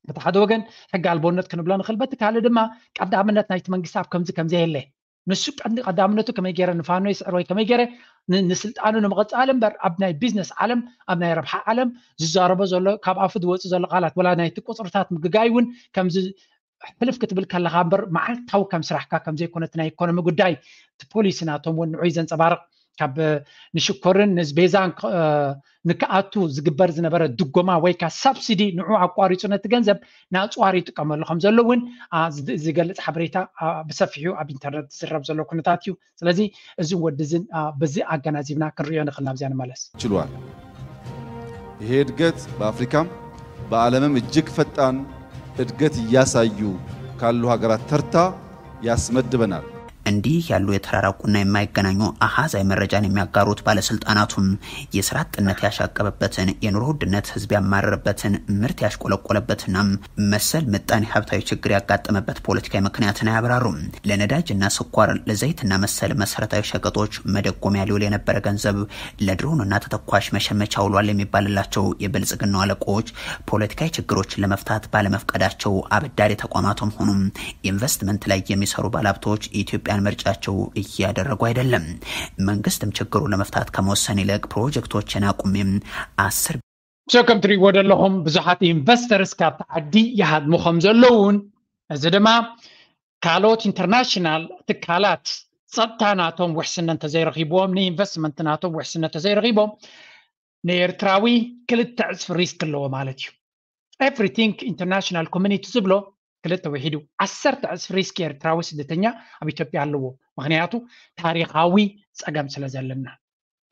በቲ ሓደ ወገን ሕጊ ኣልቦነት ክንብሎ ንኽእል፣ በቲ ካልእ ድማ ቀዳምነት ናይቲ መንግስቲ ኣብ ከምዚ ከምዚ የለ። ንሱ ቀንዲ ቀዳምነቱ ከመይ ገይረ ንፋኖ ይስዕር ወይ ከመይ ገይረ ንስልጣኑ ንምቕፃል እምበር ኣብ ናይ ቢዝነስ ዓለም ኣብ ናይ ረብሓ ዓለም ዝዛረቦ ዘሎ ካብ ኣፉ ዝወፅእ ዘሎ ቃላት ወላ ናይቲ ቁፅርታት ምግጋይ እውን ከምዚ ሕልፍ ክትብል ከለካ እምበር መዓልታዊ ከም ስራሕካ ከም ዘይኮነ እቲ ናይ ኢኮኖሚ ጉዳይ እቲ ፖሊሲ ናቶም እውን ንዑይ ዘንፀባርቕ ካብ ንሽኮርን ንዝቤዛን ንክኣቱ ዝግበር ዝነበረ ድጎማ ወይ ከዓ ሳብሲዲ ንዑ ኣቋሪፁ ነቲ ገንዘብ ንኣፅዋር ይጥቀመሉ ከም ዘሎ እውን ዝገልፅ ሓበሬታ ብሰፊሑ ኣብ ኢንተርነት ዝዝረብ ዘሎ ኩነታት እዩ። ስለዚ እዚ ወዲ እዝን በዚ ኣገናዚብና ክንሪኦ ንኽእል። ናብዚያ ንመለስ። ችሏል። ይሄ እድገት በአፍሪካም በዓለምም እጅግ ፈጣን እድገት እያሳዩ ካሉ ሀገራት ተርታ ያስመድበናል። እንዲህ ያሉ የተራራቁና የማይገናኙ አሃዛዊ መረጃን የሚያጋሩት ባለስልጣናቱም የስራ አጥነት ያሻቀበበትን የኑሮ ውድነት ህዝብ ያማረረበትን ምርት ያሽቆለቆለበትና መሰል ምጣኔ ሀብታዊ ችግር ያጋጠመበት ፖለቲካዊ ምክንያትን አያብራሩም። ለነዳጅና ስኳር፣ ለዘይትና መሰል መሰረታዊ ሸቀጦች መደጎሚያ ሊውል የነበረ ገንዘብ ለድሮንና ተተኳሽ መሸመቻ ውሏል የሚባልላቸው የብልጽግናው አለቆች ፖለቲካዊ ችግሮችን ለመፍታት ባለመፍቀዳቸው አበዳሪ ተቋማቱም ሆኑም ኢንቨስትመንት ላይ የሚሰሩ ባለሀብቶች ኢትዮጵያን ምርጫቸው እያደረጉ አይደለም። መንግስትም ችግሩን ለመፍታት ከመወሰን ይልቅ ፕሮጀክቶችን አቁሜም አስር So ከም ትሪእዎ ዘለኹም ብዙሓት ኢንቨስተርስ ካብቲ ዓዲ ይሃድሙ ከም ዘለውን እዚ ድማ ካልኦት ኢንተርናሽናል ትካላት ጸጥታ ናቶም ውሕስነት እንተዘይረኺብዎም ንኢንቨስትመንት ናቶም ውሕስነት እንተዘይረኺቦም ንኤርትራዊ ክልተ ዕጽፊ ሪስክ ኣለዎ ማለት እዩ። Everything international community ዝብሎ ክልተ ውሒዱ ዓሰርተ ዕጽፊ ሪስክ ኤርትራዊ ስደተኛ ኣብ ኢትዮጵያ ኣለዎ። ምክንያቱ ታሪኻዊ ጸገም ስለ ዘለና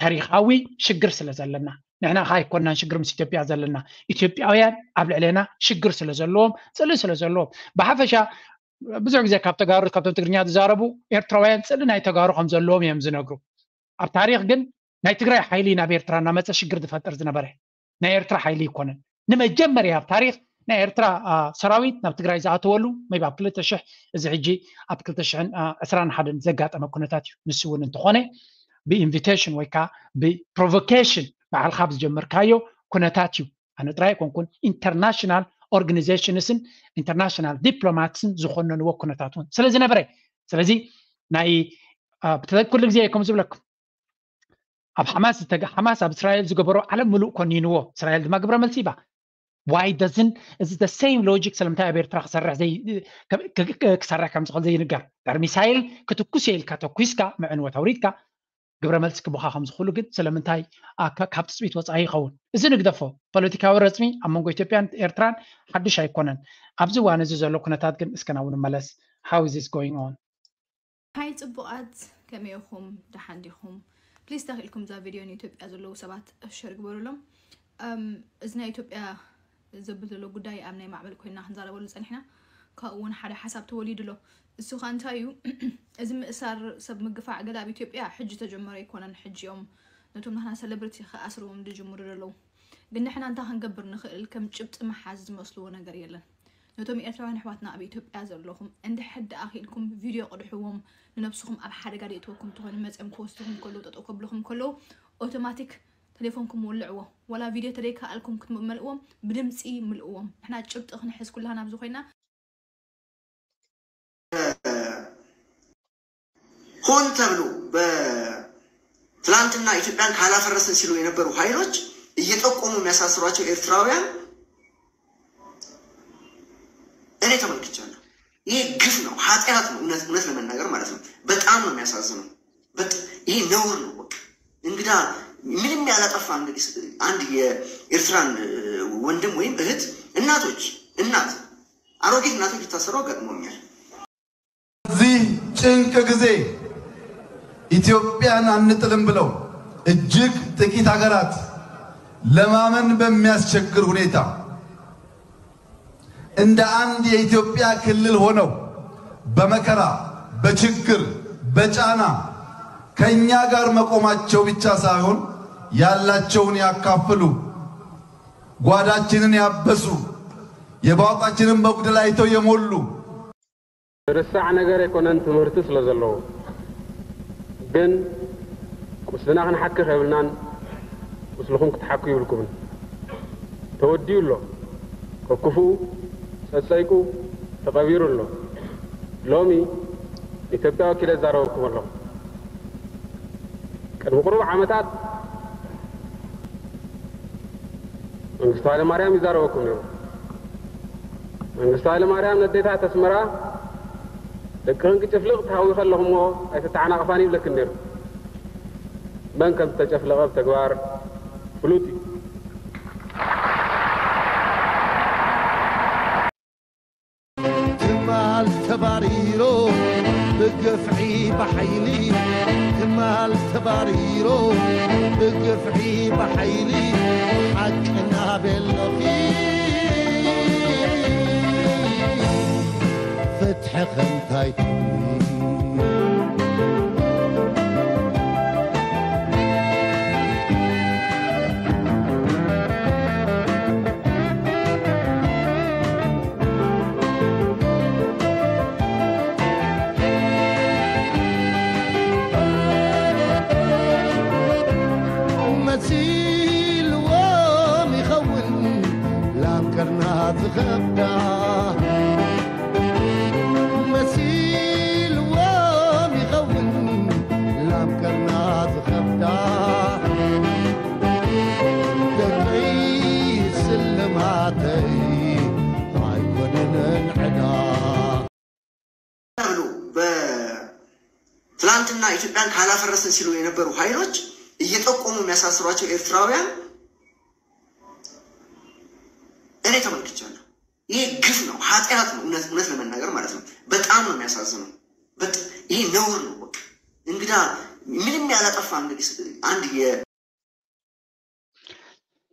ታሪኻዊ ሽግር ስለ ዘለና ንሕና ካ ኣይኮናን ሽግር ምስ ኢትዮጵያ ዘለና ኢትዮጵያውያን ኣብ ልዕሌና ሽግር ስለ ዘለዎም ጽልኢ ስለ ዘለዎም ብሓፈሻ ብዙሕ ግዜ ካብ ተጋሩ ካብቶም ትግርኛ ዝዛረቡ ኤርትራውያን ጽልኢ ናይ ተጋሩ ከም ዘለዎም እዮም ዝነግሩ። ኣብ ታሪኽ ግን ናይ ትግራይ ሓይሊ ናብ ኤርትራ እናመፀ ሽግር ዝፈጥር ዝነበረ ናይ ኤርትራ ሓይሊ ይኮነን። ንመጀመርያ ኣብ ታሪኽ ናይ ኤርትራ ሰራዊት ናብ ትግራይ ዝኣተወሉ መይብ ኣብ ክልተ ሽሕ እዚ ሕጂ ኣብ ክልተ ሽሕን ዕስራን ሓደን ዘጋጠመ ኩነታት እዩ። ንሱ እውን እንተኾነ ብኢንቪቴሽን ወይ ከዓ ብፕሮቮኬሽን ባዕልካ ብዝጀመርካዮ ኩነታት እዩ። ኣነ ጥራይ ኣይኮንኩን ኢንተርናሽናል ኦርጋኒዜሽንስን ኢንተርናሽናል ዲፕሎማትስን ዝኾነንዎ ኩነታት እውን ስለ ዝነበረ ስለዚ ናይ ኩሉ ግዜ ከም ዝብለኩም ኣብ ሓማስ ዝተገ ሓማስ ኣብ እስራኤል ዝገበሮ ዓለም ምሉእ ኮኒንዎ እስራኤል ድማ ግብረ መልሲ ባ why doesn't እዚ the same logic ስለምንታይ ኣብ ኤርትራ ክሰርሕ ክሰርሕ ከም ዝኽእል ዘይንገር ዳር ሚሳይል ክትኩስ ኢልካ ተኩስካ መዕንወት ኣውሪድካ ግብረ መልሲ ክቡኻ ከም ዝኽእሉ ግን ስለምንታይ ካብ ትፅቢት ወፃኢ ይኸውን? እዚ ንግደፎ ፖለቲካዊ ረፅሚ ኣብ መንጎ ኢትዮጵያን ኤርትራን ሓዱሽ ኣይኮነን። ኣብዚ እዋን እዚ ዘሎ ኩነታት ግን እስከ ናብኡ ንመለስ። How is this going on? ሃይ ፅቡቓት ከመይ ኢኹም? ደሓን ዲኹም? ፕሊስ ተኽኢልኩም እዛ ቪድዮ ንኢትዮጵያ ዘለዉ ሰባት ሸር ግበሩሎም። እዚ ናይ ኢትዮጵያ ዘብል ዘሎ ጉዳይ ኣብ ናይ ማዕበል ኮይና ክንዛረበሉ ፀኒሕና። ካብኡ እውን ሓደ ሓሳብ ተወሊዱ ኣሎ። እሱ ከዓ እንታይ እዩ? እዚ ምእሳር ሰብ ምግፋዕ ገለ ኣብ ኢትዮጵያ ሕጂ ተጀመረ ኣይኮነን። ሕጂ እዮም ነቶም ናህና ሰለብሪቲ ክኣስርዎም ዝጅምሩ ዘለዉ። ግን ንሕና እንታይ ክንገብር ንኽእል? ከም ጭብጢ ምሓዝ ዝመስልዎ ነገር የለን። ነቶም ኤርትራውያን ኣሕዋትና ኣብ ኢትዮጵያ ዘለኹም እንድሕር ደኣ ኽኢልኩም ቪድዮ ቅድሕዎም። ንነብስኹም ኣብ ሓደጋ ደይእትወኩም እንተኾነ መፅኦም ክወስድኹም ከለዉ ጠጠው ከብልኹም ከለዉ ኦቶማቲክ ተሌፎንኩም ወልዕዎ። ዋላ ቪድዮ ተደይከኣልኩም ክትመልእዎም ብድምፂ ምልእዎም። ንሕና ጭብጢ ክንሕዝ ኩላህና ኣብዚ ኮይና ሆን ተብሎ በትላንትና ኢትዮጵያን ካላፈረስን ሲሉ የነበሩ ኃይሎች እየጠቆሙ የሚያሳስሯቸው ኤርትራውያን እኔ ተመልክቻለሁ። ይሄ ግፍ ነው፣ ኃጢአት ነው። እውነት እውነት ለመናገር ማለት ነው። በጣም ነው የሚያሳዝነው። በጥ- ይሄ ነውር ነው። በቃ እንግዳ ምንም ያላጠፋ እንግዲህ አንድ የኤርትራን ወንድም ወይም እህት እናቶች እናት አሮጊት እናቶች ሊታሰሩ አጋጥሞኛል። በዚህ ጭንቅ ጊዜ ኢትዮጵያን አንጥልም ብለው እጅግ ጥቂት ሀገራት ለማመን በሚያስቸግር ሁኔታ እንደ አንድ የኢትዮጵያ ክልል ሆነው በመከራ በችግር በጫና ከኛ ጋር መቆማቸው ብቻ ሳይሆን ያላቸውን ያካፍሉ፣ ጓዳችንን ያበሱ፣ የባውጣችንን መጉደል አይተው የሞሉ ርሳዕ ነገር ኣይኮነን ትምህርቲ ስለ ዘለዎ። ግን ቁስልና ክንሓክኽ የብልናን፣ ቁስልኹም ክትሓኩ ይብልኩምን። ተወዲኡ ኣሎ፣ ከክፉኡ ጸጸይቁ ተቐቢሩ ኣሎ። ሎሚ ኢትዮጵያ ወኪለ ይዛረበኩም ኣለኹ። ቅድሚ ቁሩብ ዓመታት መንግስቱ ሃይለማርያም ይዛረበኩም ነይሩ። መንግስቱ ሃይለማርያም ነዴታት ኣስመራ ደቅኽን ክጭፍልቕ ተሃዊኸ ኣለኹ እሞ ኣይትተዓናቕፋን ይብለክን ነይሩ። መን ከም ዝተጨፍለቐ ብተግባር ፍሉጥ እዩ። ትማል ተባሪሮ ብግፍዒ ብሓይሊ ትማል ተባሪሮ ብግፍዒ ብሓይሊ ሓቅና ቤሎኺ ፍትሒ ከምታይ ትብሊ መሲልዎም ይኸውን ላም ከርና ዝኸብዳ መሲልዎም ይኸውን ላም ከርና ዝኸብዳ ደቀይ ስልማተይ ኣይኮነንን ዕዳ ብሎ በትላንትና ኢትዮጵያን ካላፈረስን ሲሉ የነበሩ ኃይሎች እየጠቆሙ የሚያሳስሯቸው ኤርትራውያን እኔ ተመልክቻለሁ። ይሄ ግፍ ነው፣ ኃጢአት ነው። እውነት እውነት ለመናገር ማለት ነው። በጣም ነው የሚያሳዝነው። በጥ- ይሄ ነውር ነው። በቃ እንግዳ ምንም ያላጠፋ እንግዲህ አንድ የ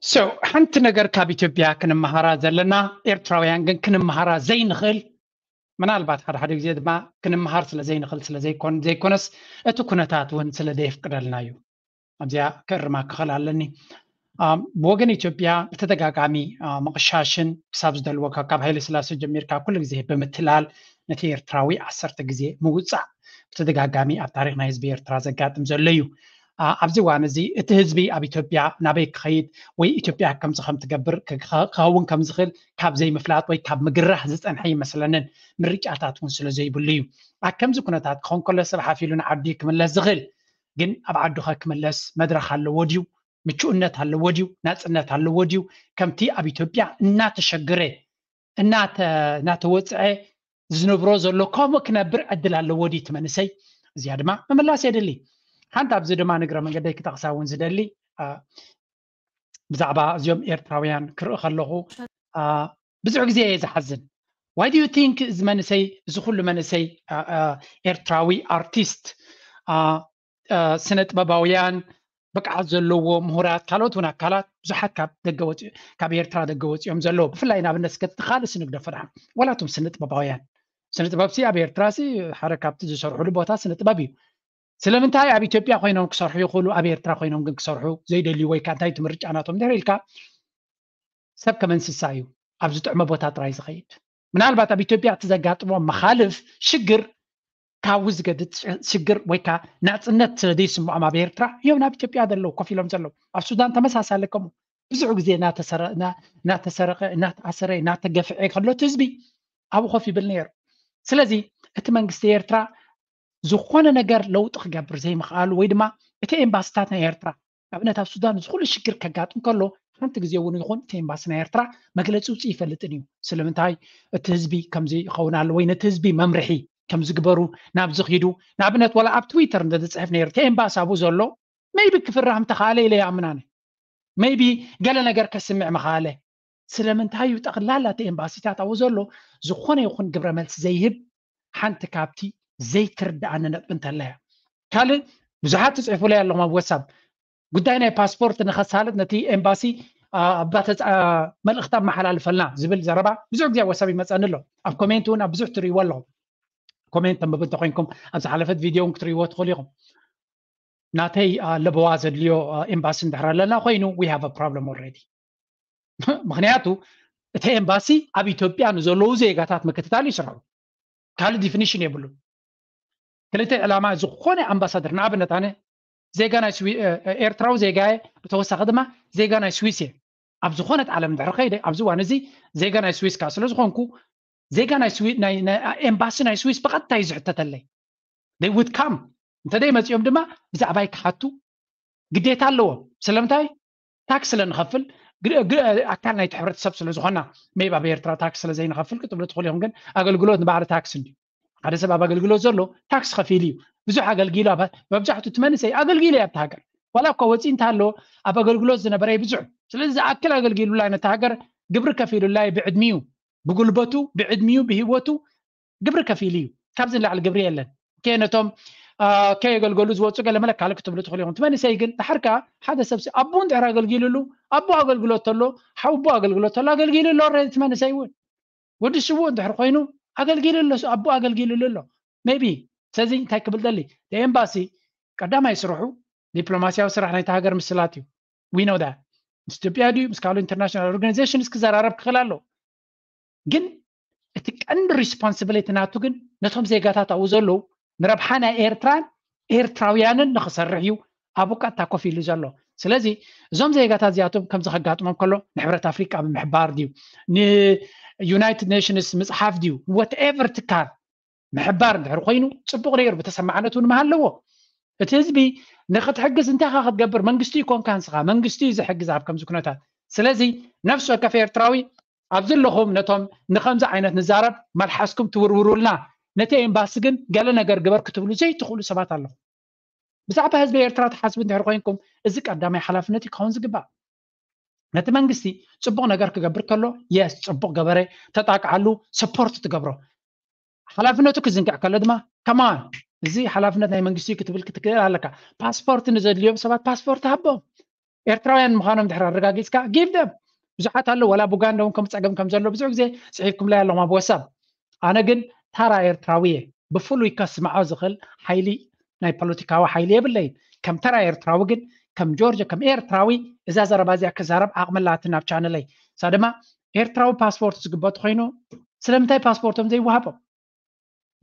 So ሓንቲ ነገር ካብ ኢትዮጵያ ክንመሃራ ዘለና ኤርትራውያን ግን ክንመሃራ ዘይንኽእል ምናልባት ሓደ ሓደ ግዜ ድማ ክንመሃር ስለ ዘይንኽእል ስለ ዘይኮን ዘይኮነስ እቲ ኩነታት እውን ስለ ዘየፍቅደልና እዩ። ኣብዚኣ ክእርማ ክኽእል ኣለኒ። ብወገን ኢትዮጵያ ብተደጋጋሚ ምቕሻሽን ክሳብ ዝደልዎ ካብ ሃይለ ስላሴ ጀሚርካ ኩሉ ግዜ ብምትላል ነቲ ኤርትራዊ ዓሰርተ ግዜ ምውፃእ ብተደጋጋሚ ኣብ ታሪክ ናይ ህዝቢ ኤርትራ ዘጋጥም ዘሎ እዩ። ኣብዚ እዋን እዚ እቲ ህዝቢ ኣብ ኢትዮጵያ ናበይ ክኸይድ ወይ ኢትዮጵያ ከምዚ ከም ትገብር ክኸውን ከም ዝኽእል ካብ ዘይምፍላጥ ወይ ካብ ምግራሕ ዝፀንሐ ይመስለንን ምርጫታት እውን ስለ ዘይብሉ እዩ። ኣብ ከምዚ ኩነታት ክኸውን ከሎ ሰብ ሓፍ ኢሉ ንዓዱ ክምለስ ዝኽእል ግን ኣብ ዓዱ ከ ክምለስ መድረኽ ኣለዎ ድዩ? ምቹእነት ኣለዎ ድዩ? ናፅነት ኣለዎ ድዩ? ከምቲ ኣብ ኢትዮጵያ እናተሸገረ እናተወፅዐ ዝነብሮ ዘሎ ከምኡ ክነብር ዕድል ኣለዎ ድዩ እቲ መንእሰይ? እዚኣ ድማ ምምላስ የድሊ። ሓንቲ ኣብዚ ድማ ንግረ መንገደይ ክጠቕሳ እውን ዝደሊ ብዛዕባ እዚኦም ኤርትራውያን ክርኢ ከለኹ ብዙሕ ግዜ እየ ዝሓዝን። Why do you think እዚ መንእሰይ እዚ ኩሉ መንእሰይ ኤርትራዊ ኣርቲስት ስነ ጥበባውያን ብቅዓት ዘለዎ ምሁራት ካልኦት እውን ኣካላት ብዙሓት ካብ ደገ ወፂ ካብ ኤርትራ ደገ ወፂኦም ዘለዉ ብፍላይ ንኣብነት እስከ እቲ ካልእ ስንግደፎ ደሓን ዋላ እቶም ስነ ጥበባውያን ስነ ጥበብ ሲ ኣብ ኤርትራ ሲ ሓደ ካብቲ ዝሰርሕሉ ቦታ ስነ ጥበብ እዩ ስለምንታይ ኣብ ኢትዮጵያ ኮይኖም ክሰርሑ ይኽእሉ ኣብ ኤርትራ ኮይኖም ግን ክሰርሑ ዘይደልዩ ወይ ከዓ እንታይ እቲ ምርጫ ናቶም እንድሕር ኢልካ ሰብ ከም እንስሳ እዩ ኣብ ዝጥዕሞ ቦታ ጥራይ ዝኸይድ ምናልባት ኣብ ኢትዮጵያ እቲ ዘጋጥሞ መኻልፍ ሽግር ካብኡ ዝገድድ ሽግር ወይ ከዓ ናፅነት ስለ ዘይስምዖም ኣብ ኤርትራ እዮም ናብ ኢትዮጵያ ዘለዉ ኮፍ ኢሎም ዘለዉ ኣብ ሱዳን ተመሳሳሊ ከምኡ ብዙሕ ግዜ እናተሰረቀ እናተኣሰረ እናተገፍዐ ከሎ እቲ ህዝቢ ኣብኡ ኮፍ ይብል ነይሩ ስለዚ እቲ መንግስቲ ኤርትራ ዝኾነ ነገር ለውጢ ክገብር ዘይምኽኣሉ ወይ ድማ እቲ ኤምባስታት ናይ ኤርትራ ኣብነት ኣብ ሱዳን ዝኩሉ ሽግር ከጋጥም ከሎ ሓንቲ ግዜ እውን ይኹን እቲ ኤምባሲ ናይ ኤርትራ መግለፂ ውፅእ ይፈልጥን እዩ። ስለምንታይ እቲ ህዝቢ ከምዚ ይኸውን ኣሎ ወይ ነቲ ህዝቢ መምርሒ ከምዚ ግበሩ ናብዚ ኪዱ ንኣብነት ዋላ ኣብ ትዊተር እንተዝፅሕፍ ነይሩ እቲ ኤምባሲ ኣብኡ ዘሎ maybe ክፍራህ ምተኻእለ ኢለ ይኣምናነ maybe ገለ ነገር ከስምዕ ምኻእለ ስለምንታይ እዩ ጠቕላላ እቲ ኤምባሲታት ኣብኡ ዘሎ ዝኾነ ይኹን ግብረ መልሲ ዘይህብ ሓንቲ ካብቲ ዘይትርድኣኒ ነጥቢ እንተለያ ካልእ ብዙሓት ትፅሕፉለይ ኣለኹም ኣብ ወሳብ ጉዳይ ናይ ፓስፖርት ንኸሳልጥ ነቲ ኤምባሲ ኣባተ መልእኽቲ ኣመሓላልፈልና ዝብል ዘረባ ብዙሕ ግዜ ኣብ ወሳብ ይመፀኒ ኣሎ ኣብ ኮሜንት እውን ኣብ ብዙሕ ትርእይዎ ኣለኹም ኮሜንት ተንብብ እንተኮይንኩም ኣብ ዝሓለፈት ቪድዮ እውን ክትርእይዎ ትኽእሉ ኢኹም ናተይ ለበዋ ዘድልዮ ኤምባሲ እንድሕር ኣለና ኮይኑ we have problem already ምክንያቱ እቲ ኤምባሲ ኣብ ኢትዮጵያ ንዘለዉ ዜጋታት ምክትታል ይስርሑ ካልእ ዲፊኒሽን የብሉን ክልተ ዕላማ ዝኾነ ኣምባሳደር ንኣብነት ኣነ ዜጋ ናይ ኤርትራዊ ዜጋ ተወሳኺ ድማ ዜጋ ናይ ስዊስ እየ ኣብ ዝኾነት ዓለም ድሕሪ ከይደ ኣብዚ ዋን እዚ ዜጋ ናይ ስዊስ ከዓ ስለ ዝኾንኩ ዜጋ ናይ ኤምባሲ ናይ ስዊስ ብቐጥታ እዩ ዝሕተተለይ they would come እንተደይ መፂኦም ድማ ብዛዕባይ ክሓቱ ግዴታ ኣለዎም ስለምንታይ ታክስ ስለ ንኸፍል ኣካል ናይቲ ሕብረተሰብ ስለ ዝኾና maybe ኣብ ኤርትራ ታክስ ስለ ዘይንኸፍል ክትብሉ ትኽእሉ ኢኹም ግን ኣገልግሎት ንባዕሉ ታክስ እንዲ ሓደ ሰብ ኣብ ኣገልግሎት ዘሎ ታክስ ከፊሉ እዩ ብዙሕ ኣገልጊሉ መብዛሕቱ እቲ መንእሰይ ኣገልጊሉ እዩ ኣብቲ ሃገር ዋላ እኳ ወፂ እንተሃለዎ ኣብ ኣገልግሎት ዝነበረ ብዙሕ ስለዚ ዝኣክል ኣገልጊሉላ ነቲ ሃገር ግብሪ ከፊሉላ ብዕድሚኡ ብጉልበቱ ብዕድሚኡ ብሂወቱ ግብሪ ከፊሉ እዩ ካብዚ ንላዕሊ ግብሪ የለን ከ ነቶም ከየገልገሉ ዝወፁ ገለ መለካለ ክትብሉ ትኽእሉ ኢኹም እቲ መንእሰይ ግን ድሓር ከዓ ሓደ ሰብ ኣቦ እንድሕር ኣገልጊሉሉ ኣቦ ኣገልግሎት ተሎ ሓውቦ ኣገልግሎት ተሎ ኣገልጊሉ ኣሎ እቲ መንእሰይ እውን ወዲ ሽዎ እንድሕር ኮይኑ ኣገልጊሉ ኣሎ ኣቦ ኣገልጊሉሉ ኣሎ maybe ስለዚ እንታይ ክብል ደሊ ኤምባሲ ቀዳማይ ስርሑ ዲፕሎማሲያዊ ስራሕ ናይቲ ሃገር ምስላት እዩ we know that ምስ ኢትዮጵያ ድዩ ምስ ካልኦ international organizations ክዘራረብ ክኽእል ኣሎ ግን እቲ ቀንዲ responsibility ናቱ ግን ነቶም ዜጋታት ኣብኡ ዘለዉ ንረብሓ ናይ ኤርትራን ኤርትራውያንን ንክሰርሕ እዩ ኣብኡ ቀጥታ ኮፍ ኢሉ ዘሎ ስለዚ እዞም ዜጋታት እዚኣቶም ከምዚ ከጋጥሞም ከሎ ንሕብረት ኣፍሪቃ ብምሕባር ድዩ ንዩናይትድ ኔሽንስ ምፅሓፍ ድዩ whatever ትካል ምሕባር እንድሕር ኮይኑ ፅቡቕ ነይሩ ብተሰማዕነት እውን ምሃለዎ እቲ ህዝቢ ንክትሕግዝ እንታይ ካ ክትገብር መንግስቲ ይኮንካ ንስኻ መንግስቲ እዩ ዝሕግዝ ኣብ ከምዚ ኩነታት ስለዚ ነፍሲ ወከፍ ኤርትራዊ ኣብዚ ኣለኹም ነቶም ንከምዚ ዓይነት ንዛረብ መልሓስኩም ትውርውሩልና ነቲ ኤምባሲ ግን ገለ ነገር ግበር ክትብሉ ዘይትኽእሉ ሰባት ኣለኹም ብዛዕባ ህዝቢ ኤርትራ ትሓስቡ እንድሕር ኮይንኩም እዚ ቀዳማይ ሓላፍነት እዩ ክኸውን ዝግባእ ነቲ መንግስቲ ፅቡቕ ነገር ክገብር ከሎ የስ ፅቡቕ ገበረ ተጣቅዓሉ ሰፖርት ትገብሮ ሓላፍነቱ ክዝንግዕ ከሎ ድማ ከማን እዚ ሓላፍነት ናይ መንግስቲ ክትብል ክትክእል ኣለካ ፓስፖርት ንዘድልዮም ሰባት ፓስፖርት ሃቦም ኤርትራውያን ምዃኖም ድሕር ኣረጋጊፅካ give them ብዙሓት ኣሎ ወላ ብኡጋንዳ እውን ከም ፀገም ከም ዘሎ ብዙሕ ግዜ ፅሒፍኩምለይ ኣለኹም ኣብ ወሳብ ኣነ ግን ታራ ኤርትራዊ እየ ብፍሉይ ከስምዖ ዝኽእል ሓይሊ ናይ ፖለቲካዊ ሓይሊ የብለይን ከም ተራ ኤርትራዊ ግን ከም ጆርጆ ከም ኤርትራዊ እዛ ዘረባ እዚኣ ክዛረብ ዓቕሚ ኣላትን ናብ ቻነለይ እሳ ድማ ኤርትራዊ ፓስፖርት ዝግበቱ ኮይኑ ስለምንታይ ፓስፖርቶም ዘይወሃቦም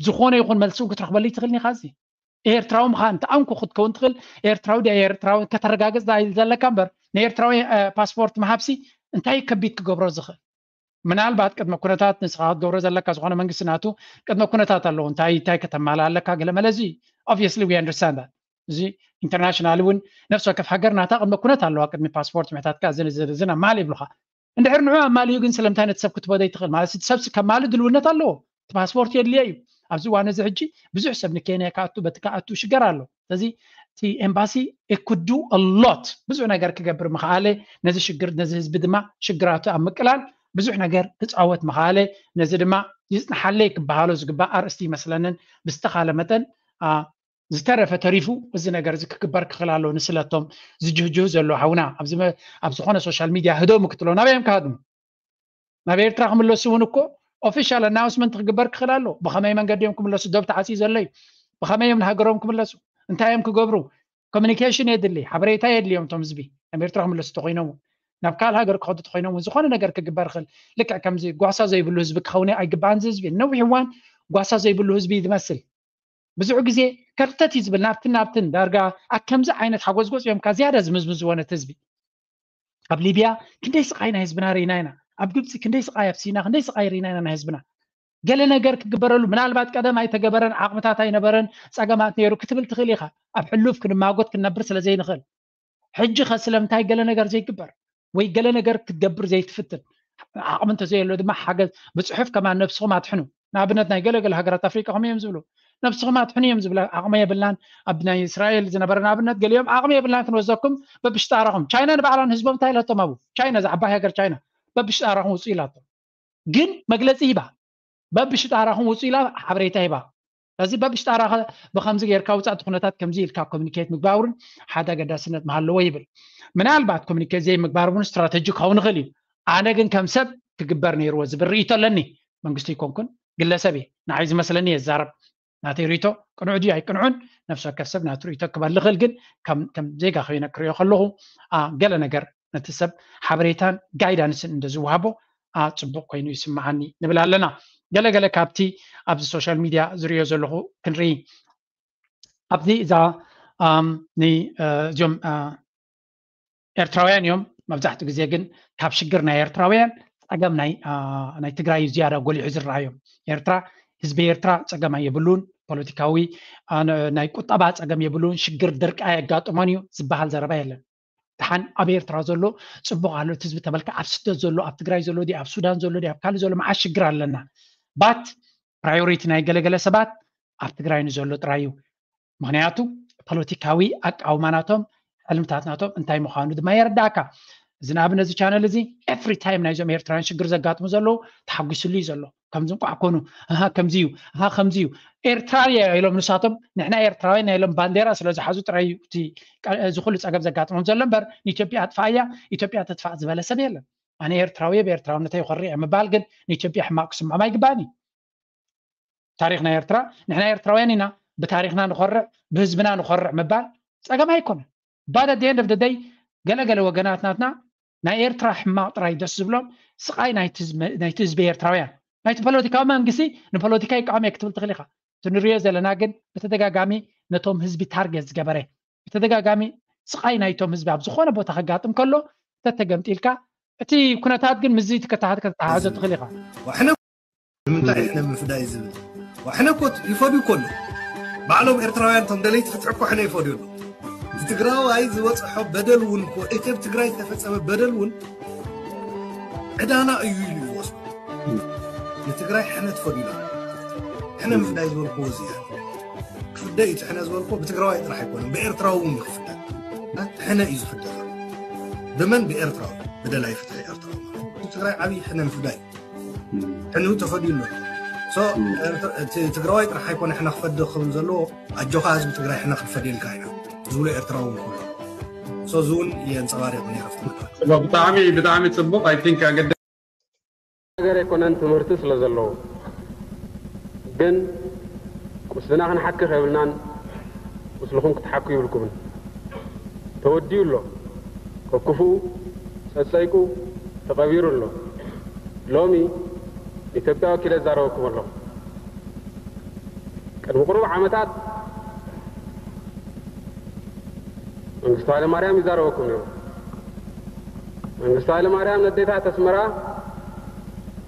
ዝኾነ ይኹን መልሲ እውን ክትረኽበሉ ይትኽእል ኢኻ እዚ ኤርትራዊ ምዃን ተኣንኩ ክትከውን ትኽእል ኤርትራዊ ድያ ኤርትራዊ ከተረጋግፅ ዳ ዘለካ እምበር ንኤርትራዊ ፓስፖርት ምሃብሲ እንታይ ከቢድ ክገብሮ ዝኽእል ምናልባት ቅድመ ኩነታት ንስኻ ክትገብሮ ዘለካ ዝኾነ መንግስቲ ናቱ ቅድመ ኩነታት ኣለዎ እንታይ እንታይ ከተማላ ኣለካ ገለ መለዚ obviously we understand that እዚ international እውን ነፍሲ ወከፍ ሃገር ናታ ቅድመ ኩነት ኣለዋ ቅድሚ ፓስፖርት ምሕታትካ ዝን ዝን ኣማል ይብሉኻ እንድሕር ንዑ ኣማልዩ ግን ስለምንታይ ነቲ ሰብ ክትቦ ዘይትኽእል ማለት እቲ ሰብሲ ከማሉ ድልውነት ኣለዎ እቲ ፓስፖርት የድልዮ እዩ ኣብዚ እዋን እዚ ሕጂ ብዙሕ ሰብ ንኬንያ ክኣቱ በቲ ክኣቱ ሽገር ኣሎ ስለዚ እቲ ኤምባሲ could do a lot ብዙሕ ነገር ክገብር ምኽኣለ ነዚ ሽግር ነዚ ህዝቢ ድማ ሽግራቱ ኣብ ምቅላል ብዙሕ ነገር ክፃወት ምኽኣለ ነዚ ድማ ይፅንሓለይ ክበሃሎ ዝግባእ ኣርእስቲ ይመስለንን ብዝተኻለ መጠን ዝተረፈ ተሪፉ እዚ ነገር እዚ ክግበር ክኽእል ኣለዎ ንስለቶም ዝጅህጅሁ ዘለዉ ሓውና ኣብ ዝኾነ ሶሻል ሚድያ ህደሙ ክትብሎ ናበይ እዮም ክሃድሙ ናብ ኤርትራ ክምለሱ እውን እኮ ኦፊሻል ኣናውንስመንት ክግበር ክኽእል ኣሎ ብኸመይ መንገዲ እዮም ክምለሱ ዶብ ተዓፅዩ ዘሎ እዩ ብኸመይ እዮም ንሃገሮም ክምለሱ እንታይ እዮም ክገብሩ ኮሚኒኬሽን የድሊ ሓበሬታ የድልዮም እቶም ህዝቢ ናብ ኤርትራ ክምለሱ ተኮይኖም ናብ ካልእ ሃገር ክኸዱ ተኮይኖም ዝኾነ ነገር ክግበር ክእል ልክዕ ከምዚ ጓሳ ዘይብሉ ህዝቢ ክኸውን ኣይግባእን እዚ ህዝቢ ነዊሕ እዋን ጓሳ ዘይብሉ ህዝቢ ዝመስል ብዙሕ ግዜ ከርተት እዩ ዝብል ናብትን ናብትን ዳርጋ ኣብ ከምዚ ዓይነት ሓጎዝጎዝ እዮም ካ ዝያዳ ዝምዝምዝዎ ነቲ ህዝቢ ኣብ ሊብያ ክንደይ ስቃይ ናይ ህዝብና ርኢና ኢና ኣብ ግብፂ ክንደይ ስቃይ ኣብ ሲና ክንደይ ስቃይ ርኢና ኢና ናይ ህዝብና ገለ ነገር ክግበረሉ ምናልባት ቀደም ኣይተገበረን ዓቕምታት ኣይነበረን ፀገማት ነይሩ ክትብል ትኽእል ኢኻ ኣብ ሕሉፍ ክንማጎት ክንነብር ስለ ዘይንኽእል ሕጂ ኸ ስለምንታይ ገለ ነገር ዘይግበር ወይ ገለ ነገር ክትገብር ዘይትፍትን፣ ዓቕሚ እንተዘየሎ ድማ ሓገዝ ብፅሑፍ ከማን ነብስኹም ኣትሕኑ። ንኣብነት ናይ ገለገለ ሃገራት ኣፍሪቃ ከምኡ እዮም ዝብሉ። ነብስኹም ኣትሕኑ እዮም ዝብሉ። ዓቕሚ የብልናን፣ ኣብ ናይ እስራኤል ዝነበረ ንኣብነት ገሊኦም ዓቕሚ የብልናን ክንወስደኩም፣ በብሽጣራኹም። ቻይና ንባዕላን ህዝቦም እንታይ ኢላቶም ኣብኡ? ቻይና፣ እዛ ዓባይ ሃገር ቻይና በብሽጣራኹም ውፁ ኢላቶም። ግን መግለፂ ሂባ፣ በብሽጣራኹም ውፁ ኢላ ሓበሬታ ሂባ። ስለዚ በብሽጣራኸ ብኸምዚ ጌርካ ውፃእ እቲ ኩነታት ከምዚ ኢልካ ኮሚኒኬት ምግባር እውን ሓደ ኣገዳስነት ምሃለዎ ይብል። ምናልባት ኮሚኒኬት ዘይምግባር እውን ስትራተጂ ክኸውን ይኽእል እዩ። ኣነ ግን ከም ሰብ ክግበር ነይርዎ ዝብል ርእይቶ ኣለኒ። መንግስቲ ይኮንኩን ግለሰብ እየ፣ ንዓይ ዝመስለኒ እየ ዝዛረብ። ናተይ ርእይቶ ቅኑዕ ድዩ ኣይቅንዑን ነፍሲ ወከፍ ሰብ ናቱ ርእይቶ ክበል ይኽእል፣ ግን ከም ከም ዜጋ ኮይነ ክርእዮ ከለኹ አ፣ ገለ ነገር ነቲ ሰብ ሓበሬታን ጋይዳንስን እንደ ዝወሃቦ አ፣ ጽቡቕ ኮይኑ ይስምዓኒ ንብል ኣለና። ገለ ገለ ካብቲ ኣብዚ ሶሻል ሚድያ ዝርእዮ ዘለኹ ክንርኢ ኣብዚ እዛ ኣም፣ ን እ፣ እዚኦም እ፣ ኤርትራውያን እዮም መብዛሕትኡ ግዜ፣ ግን ካብ ሽግር ናይ ኤርትራውያን ጸገም ናይ እ፣ ናይ ትግራይ እዩ ዝያዳ ጎሊሑ ዝረኣዮም። ኤርትራ፣ ህዝቢ ኤርትራ ጸገም ኣየብሉን፣ ፖለቲካዊ እ፣ ን- ናይ ቁጠባ ጸገም የብሉን፣ ሽግር ድርቂ ኣየጋጥሞን እዩ ዝበሃል ዘረባ የለን። ደሓን ኣብ ኤርትራ ዘሎ ጽቡቕ ኣሎ እቲ ህዝቢ ተበልካ፣ ኣብ ስደት ዘሎ፣ ኣብ ትግራይ ዘሎ ድዩ፣ ኣብ ሱዳን ዘሎ ድዩ፣ ኣብ ካልእ ዘሎ መዓት ሽግር ኣለና። ባት ፕራዮሪቲ ናይ ገለገለ ሰባት ኣብ ትግራይ ንዘሎ ጥራይ እዩ። ምኽንያቱ ፖለቲካዊ ኣቃውማ ናቶም፣ ሕልምታት ናቶም እንታይ ምዃኑ ድማ የረዳእካ። እዚ ንኣብነት እዚ ቻነል እዚ ኤቭሪ ታይም ናይዞም ኤርትራውያን ሽግር ዘጋጥሙ ዘለዉ ተሓጒስሉ እዩ ዘሎ። ከምዚ እንቋዕ ኮኑ፣ ኣሃ ከምዚ እዩ፣ ኣሃ ከምዚ እዩ። ኤርትራ እየ ኢሎም ንሳቶም፣ ንሕና ኤርትራውያን ኢሎም ባንዴራ ስለ ዝሓዙ ጥራይ እዩ እቲ ቀ- እዚ ኩሉ ጸገም ዘጋጥሞም ዘሎ እምበር፣ ንኢትዮጵያ ኣጥፋእያ፣ ኢትዮጵያ ትጥፋእ ዝበለ ሰብ የለን። ኣነ ኤርትራዊ እየ፣ ብኤርትራውነተይ ይኾርዕ እየ ምባል ግን ንኢትዮጵያ ሕማቕ ክስምዖም ኣይግባእን እዩ። ታሪኽ ናይ ኤርትራ፣ ንሕና ኤርትራውያን ኢና፣ ብታሪኽና ንኾርዕ፣ ብህዝብና ንኾርዕ ምባል ጸገም ኣይኮነን። But at the end of the day፣ ገለገለ ወገናት ናትና ናይ ኤርትራ ሕማቕ ጥራይ ደስ ዝብሎም፣ ስቓይ ናይቲ ህዝቢ፣ ናይቲ ህዝቢ ኤርትራውያን፣ ናይቲ ፖለቲካዊ መንግስቲ ንፖለቲካ ይቃወም እየ ክትብል ትኽእል ኢኻ። እቲ ንሪኦ ዘለና ግን ብተደጋጋሚ ነቶም ህዝቢ ታርጌት ዝገበረ፣ ብተደጋጋሚ ስቓይ ናይቶም ህዝቢ ኣብ ዝኾነ ቦታ ከጋጥም ከሎ ተተገምጢልካ፣ እቲ ኩነታት ግን ምስዚ እቲ ከተሓት ከተተሓሕዞ ትኽእል ኢኻ። ዋሕነ ንምንታይ ሕነ ምፍዳይ ዝብል ዋሕነ እኮ ይፈድዩ እኮ ኣለዉ። ባዕሎም ኤርትራውያን እቶም ደለይቲ ፍትሒ እኮ ሕነ ይፈድዩ ኣለዉ። እቲ ትግራዋይ ዝበፅሖ በደል እውን እኮ እቲ ኣብ ትግራይ ዝተፈፀመ በደል እውን ዕዳና እዩ ኢሉ ይወስዶ። ንትግራይ ሕነ ትፈድዩ ኣሎ። ሕነ ምፍዳይ ዝበልክዎ እዚ እያ። ክፍደ እዩ እቲ ሕነ ዝበልክዎ ብትግራዋይ ጥራሕ ኣይኮነን ብኤርትራዊ እውን እዩ ክፍደ። ሕነ እዩ ዝፍደ ዘሎ። ብመን? ብኤርትራዊ፣ ብደላይ ፍትሒ ኤርትራዊ ማለት እዩ። ትግራይ ዓብዪ ሕነ ምፍዳይ እዩ። ሕንኡ ተፈድዩ ኣሎ። So፣ ኤርትራ- እቲ ትግራዋይ ጥራሕ ኣይኮነ ሕነ ክፈዲ ክብል ዘለዎ፣ ኣጆኻ ህዝቢ ትግራይ ሕነ ክንፈድየልካ ኢና ዝብሉ ኤርትራዊ እውን ክህሉ። So፣ እዚ እውን የንፀባሪቕ ነይረ ኣብቲ መድረኽ። ጽቡቕ፣ ብጣዕሚ ብጣዕሚ ጽቡቕ። I think ኣገደ ነገር ኣይኮነን ትምህርቲ ስለ ዘለዎ። ግን ቁስልና ክንሓክኽ የብልናን፣ ቁስልኹም ክትሓኩ ይብልኩምን። ተወዲኡ ኣሎ፣ ከክፉኡ ጸጸይቁ ተቐቢሩ ኣሎ። ሎሚ ንኢትዮጵያ ወኪለ እዛረበኩም ኣለኹ። ቅድሚ ቁሩብ ዓመታት መንግስቱ ሃይለማርያም ይዛረበኩም ነይሩ። መንግስቱ ሃይለማርያም ነዴታት ኣስመራ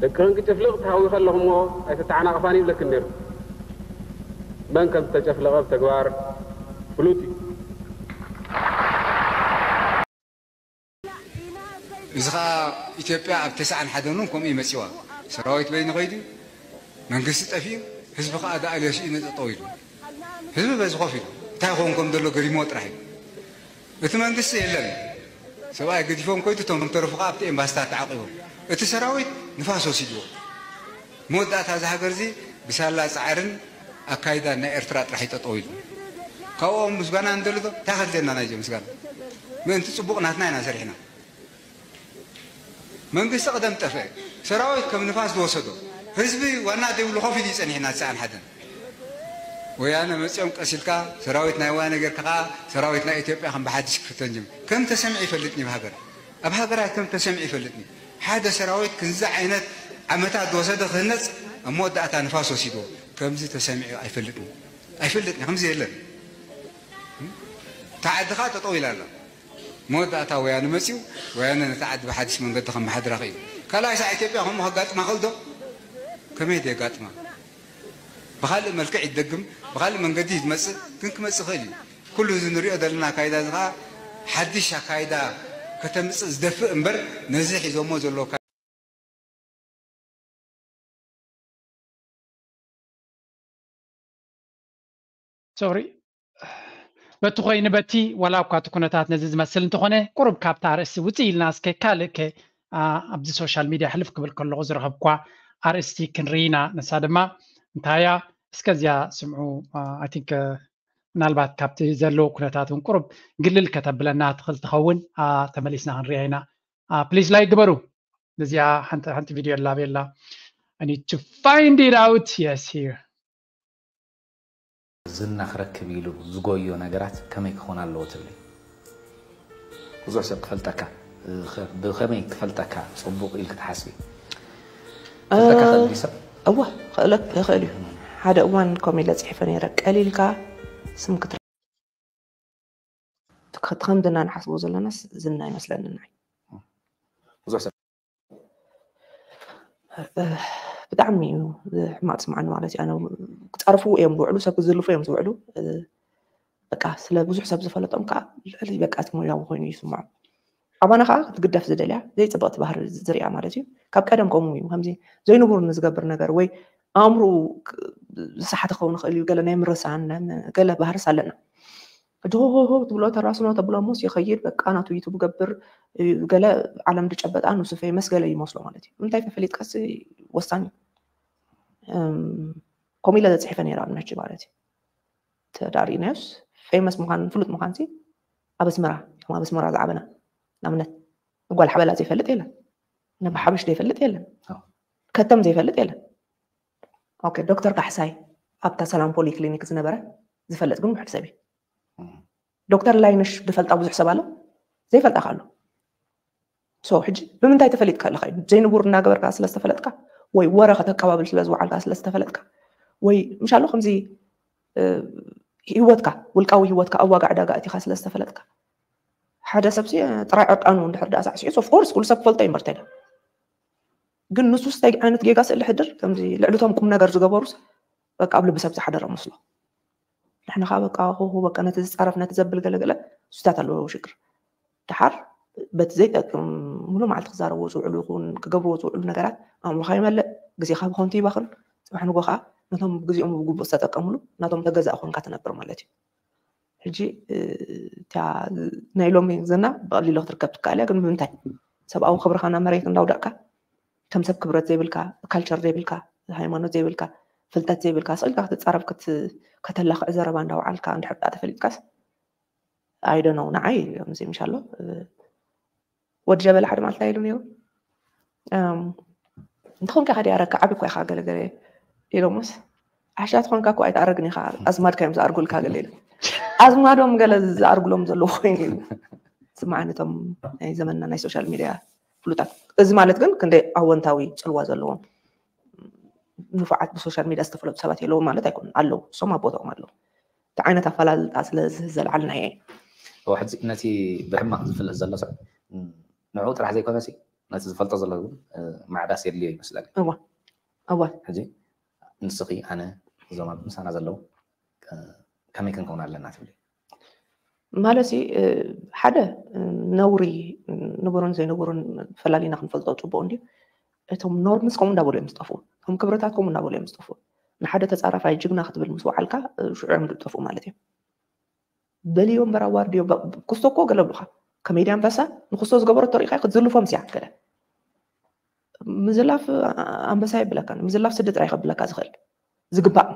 ደቅኽን ክጭፍልቕ ትሃዊ ከለኹሞ ኣይትተዓናቕፋን ይብለክን ነይሩ። መን ከም ዝተጨፍለቐ ብተግባር ፍሉጥ እዩ። እዚ ኸዓ ኢትዮጵያ ኣብ ተስዓን ሓደን እውን ከምኡ እዩ መፂዋ። ሰራዊት በይኑ ከይዱ መንግስቲ ጠፊኡ ህዝቢ ኸዓ ደኣ ለሲኡ ንጠጠው ኢሉ ህዝቢ በዚ ኮፍ ኢሉ እንታይ ክኸውን ከም ዘሎ ገሪምዎ ጥራሕ እዩ። እቲ መንግስቲ የለን ሰብኣይ ገዲፎም ከይዱ እቶም ተረፉ ኸዓ ኣብቲ ኤምባስታት ተዓቂቦም እቲ ሰራዊት ንፋስ ወሲድዎ። መወዳእታ እዚ ሃገር እዚ ብሳላ ፃዕርን ኣካይዳን ናይ ኤርትራ ጥራሕ እዩ ጠጠው ኢሉ። ካብኦም ምስጋና ንደሊ ዶ? እንታይ ከድልየና ናይዞም ምስጋና? ምእንቲ ፅቡቕ ናትና ኢና ሰሪሕና። መንግስቲ ቅደም ጠፍአ። ሰራዊት ከም ንፋስ ዝወሰዶ። ህዝቢ ዋና ዘይብሉ ኮፍ ኢሉ እዩ ፀኒሕና ትስዓን ሓደን። ወያነ መፂኦም ቀስ ኢልካ ሰራዊት ናይ ወያነ ጌርካ ከዓ ሰራዊት ናይ ኢትዮጵያ ከም ብሓድሽ ክፍተን ጀም ከም ተሰሚዑ ይፈልጥኒ ብሃገር ኣብ ሃገራት ከም ተሰሚዑ ይፈልጥኒ ሓደ ሰራዊት ክንዚ ዓይነት ዓመታት ዝወሰደ ክህነፅ ኣብ መወዳእታ ንፋስ ወሲድዎ ከምዚ ተሰሚዑ ኣይፈልጥኒ ኣይፈልጥኒ ከምዚ የለን እታ ዓዲ ከዓ ጠጠው ኢላ ኣላ መወዳእታ ወያነ መፂኡ ወያነ ነታ ዓዲ ብሓድሽ መንገዲ ከመሓድራ ክኢሉ ካልኣይ ሳዕ ኢትዮጵያ ከምኡ ከጋጥማ ክእል ዶ ከመይ ደጋጥማ ብኻልእ መልክዕ ይደግም ብኻልእ መንገዲ ዝመፅእ ግን ክመፅእ ክእል እዩ ኩሉ እዚ ንሪኦ ዘለና ኣካይዳ እዚ ከዓ ሓድሽ ኣካይዳ ከተምፅእ ዝደፍእ እምበር ነዚ ሒዞሞ ዘለዉ ሶሪ በቲ ኮይኑ በቲ ዋላ እኳ እቲ ኩነታት ነዚ ዝመስል እንተኾነ ቁሩብ ካብቲ ኣርእስቲ ውፅእ ኢልና እስከ ካልእ ከ ኣብዚ ሶሻል ሚድያ ሕልፍ ክብል ከለኹ ዝረኸብኳ ኣርእስቲ ክንርኢ ኢና። ንሳ ድማ እንታያ እስከ እዚኣ ስምዑ። I think ምናልባት ካብቲ ዘለዎ ኩነታት እውን ቁሩብ ግልል ከተብለና ትኽእል ትኸውን። ተመሊስና ክንሪኣ ኢና። Please like ግበሩ። ነዚኣ ሓንቲ ቪድዮ ኣላቤላ። I need to find it out. Yes, here. ዝና ክረክብ ኢሉ ዝጎዮ ነገራት ከመይ ክኾን ኣለዎ ትብሊ? ብዙሕ ሰብ ክፈልጠካ ብኸመይ ክፈልጠካ ጽቡቕ ኢልክ ትሓስቢ? ክፈልጠካ ክእል ድዩ ሰብ? እወ፣ ክእለክ ይኽእል እዩ። ሓደ እዋን ከምኡ ኢለ ጽሒፈ ነይረ፣ ቀሊልካ ስም ክትረ እቲ ከም ዝና ንሓስቦ ዘለናስ ዝና ይመስለኒ ንዓይ። ብዙሕ ሰብ ብጣዕሚ እዩ ሕማቅ ዝስምዓኒ ማለት እዩ። ኣነ ክፀርፉ እዮም ዝውዕሉ፣ ሰብ ክዝልፉ እዮም ዝውዕሉ። በቃ ስለ ብዙሕ ሰብ ዝፈለጦም ከዓ ልዕሊ በቃ እቲ ሞያዊ ኮይኑ ይስምዖም። ኣባና ከዓ ክትግደፍ ዝደልያ ዘይፅብቅቲ ባህሪ ዝሪኣ ማለት እዩ። ካብ ቀደም ከምኡ እዩ። ከምዚ ዘይንቡር ንዝገብር ነገር ወይ ኣእምርኡ ዝሰሓተ ክኸውን ይኽእል እዩ። ገለ ናይ ምርሳን ናይ ገለ ባህርስ ኣለና። ሕጂ ሆሆሆ ትብሎ ተራስኖ ተብሎ ሞስ ይኸይድ በቃ ናቱ ዩቱብ ገብር ገለ ዓለም ድጨበጣ ንሱ ፌመስ ገለ ይመስሎ ማለት እዩ። እንታይ ተፈሊጥካስ ወሳኝ እዩ። ከምኡ ኢለ ዘፅሒፈ ነይረ ኣብ ነች ማለት እዩ። ተዳሪእናዮስ ፌመስ ምዃን ፍሉጥ ምዃን ሲ ኣብ ኣስመራ ከም ኣብ ኣስመራ ዝዓበና ንኣብነት ንጓል ሓበላ ዘይፈልጥ የለን፣ ነባ ሓበሽ ዘይፈልጥ የለን፣ ከተም ዘይፈልጥ የለን። ኦኬ ዶክተር ካሕሳይ ኣብታ ሰላም ፖሊ ክሊኒክ ዝነበረ ዝፈልጥ ግን ውሕድ ሰብ እዩ። ዶክተር ላይነሽ ዝፈልጣ ብዙሕ ሰብ ኣሎ ዘይፈልጣ ካሎ ሶ ሕጂ ብምንታይ ተፈሊጥካ ኣለካ እዩ ዘይንቡር እናገበርካ ስለዝተፈለጥካ ወይ ወረ ከተቀባብል ስለዝወዓልካ ስለዝተፈለጥካ ወይ ምሻሎ ከምዚ ህይወትካ ውልቃዊ ህይወትካ ኣብ ዋጋ ዕዳጋ እቲካ ስለዝተፈለጥካ ሓደ ሰብ ጥራይ ዕርቃኑ እንድሕር ዳ ሳዕሲዑ ኦፍኮርስ ኩሉ ሰብ ክፈልጦ እዩ መርተዳ ግን ንሱ ስታይ ዓይነት ጌጋ ስእሊ ሕድር ከምዚ ልዕልቶም ቁም ነገር ዝገበሩስ በቃ ኣብ ልቢ ሰብ ዝሓደረ መስሎ ንሕና ከዓ በቃ ሆሆ በቃ ነቲ ዝፃረፍ ነቲ ዘብል ገለገለ እሱታት ኣለዎ ሽግር ድሓር በቲ ዘይጠቅም ሙሉ መዓልቲ ክዛረብዎ ዝውዕሉ ይኹን ክገብርዎ ዝውዕሉ ነገራት ኣእምሮኻ ይመልእ ግዜኻ ብኸንቱ ይባኽን ፅባሕ ንጎ ከዓ ነቶም ግዜኦም ብግቡእ ዝተጠቀምሉ ናቶም ተገዛእ ኮንካ ትነብር ማለት እዩ ሕጂ እታ ናይ ሎሚ ዘና ብቐሊሉ ክትርከብ ትከኣል እያ ግን ብምንታይ ሰብኣዊ ክብርኻ ናብ መሬት እንዳውዳቕካ ከም ሰብ ክብረት ዘይብልካ ካልቸር ዘይብልካ ሃይማኖት ዘይብልካ ፍልጠት ዘይብልካ ስቕ ኢልካ ክትፃረፍ ከተላኽዕ ዘረባ እንዳውዓልካ እንድሕር ደኣ ተፈሊጥካስ ኣይደነው ንዓይ ከምዚ ምሻሎ ወዲ ጀበላ ሓደ ማለት ኢሉ ነይሩ እንተኾንካ ከዲ ኣረካ ዓቢ እኳ ኢኻ ገለገለ ኢሎምስ ዓሻ ትኾንካ እኮ ኣይትኣረግን ኢኻ ኣዝማድካ እዮም ዝኣርጉልካ ገለ ኢሉ ኣዝማዶም ገለ ዝኣርጉሎም ዘለዉ ኮይኑ ኢሉ ስማዕ ነቶም ናይ ዘመንና ናይ ሶሻል ሚድያ ፍሉጣት እዚ ማለት ግን ክንደይ ኣወንታዊ ፅልዋ ዘለዎም ንፉዓት ብሶሻል ሚድያ ዝተፈለጡ ሰባት የለዎም ማለት ኣይኮኑን ኣለዉ እሶም ኣብ ቦታኦም ኣለዉ እቲ ዓይነት ኣፈላልጣ ስለ ዘልዓልና እየ ሕዚ ነቲ ብሕማቕ ዝፍለጥ ዘሎ ሰብ ንዕኡ ጥራሕ ዘይኮነሲ ነቲ ዝፈልጦ ዘሎ እውን ማዕዳስ የድልዮ ይመስለኒ እዋ እዋ ሕጂ ንስኺ ኣነ እዞም ኣብ ምሳና ዘለዉ ከመይ ክንከውን ኣለና ትብሊ ማለት ሓደ ነውሪ ንቡርን ዘይንቡርን ፈላሊና ክንፈልጦ ፅቡቅ እንዲ እቶም ኖርምስ ከምኡ እንዳበሉ እዮም ዝጠፍኡ እቶም ክብርታት ከምኡ እንዳበሉ እዮም ዝጠፍኡ ንሓደ ተፃራፋይ ጅግና ክትብል ምስ ወዓልካ ሽዑ እዮም ዝጠፍኡ ማለት እዮም በልዮ እምበር ኣዋርድዮ ክስቶ እኮ ገለ ብሉኻ ከመይ ድያ ኣንበሳ ንክስቶ ዝገበረቶ ሪኢኻ ክትዝልፎ ምስያ ገለ ምዝላፍ ኣንበሳ የብለካን ምዝላፍ ስዲ ጥራይ ከብለካ ዝኽእል ዝግባእ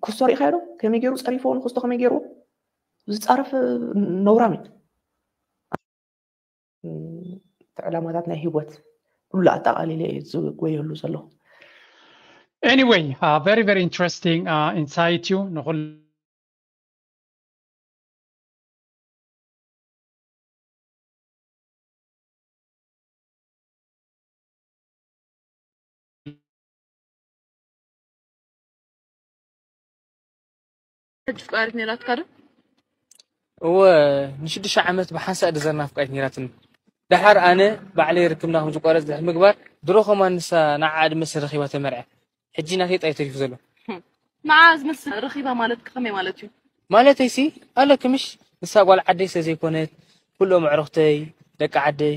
ክስቶ ሪኢኻዮ ዶ ከመይ ገይሩ ፀሪፍዎ ንክስቶ ከመይ ገይርዎ ዝፃረፍ ነውራም እዩ ዕላማታት ናይ ህይወት ኩሉ ኣጠቓሊለ እዩ ዝጎየሉ ዘለኹ Anyway, uh, very, very interesting uh, insight you. ሕጂ ፍቃሪት ነይራትካ ዶ? እወ ንሽዱሽተ ዓመት ብሓንሳእ ድዘርና ፍቃሪት ነይራትኒ። ደሓር ኣነ ባዕለይ ርክብና ከም ዝቋረጽ ድሕሪ ምግባር ድሮ ከማን ንሳ ንዓኣ ድመስል ረኺባ ተመርዐ። ሕጂ ናተይ ጥራይ ተሪፉ ዘሎ። ንዓ ዝመስል ረኺባ ማለት ከመይ ማለት እዩ? ማለተይሲ ኣለኪ ምሽ ንሳ ጓል ዓደይ ስለ ዘይኮነት ኩሎም ኣዕሩኽተይ፣ ደቂ ዓደይ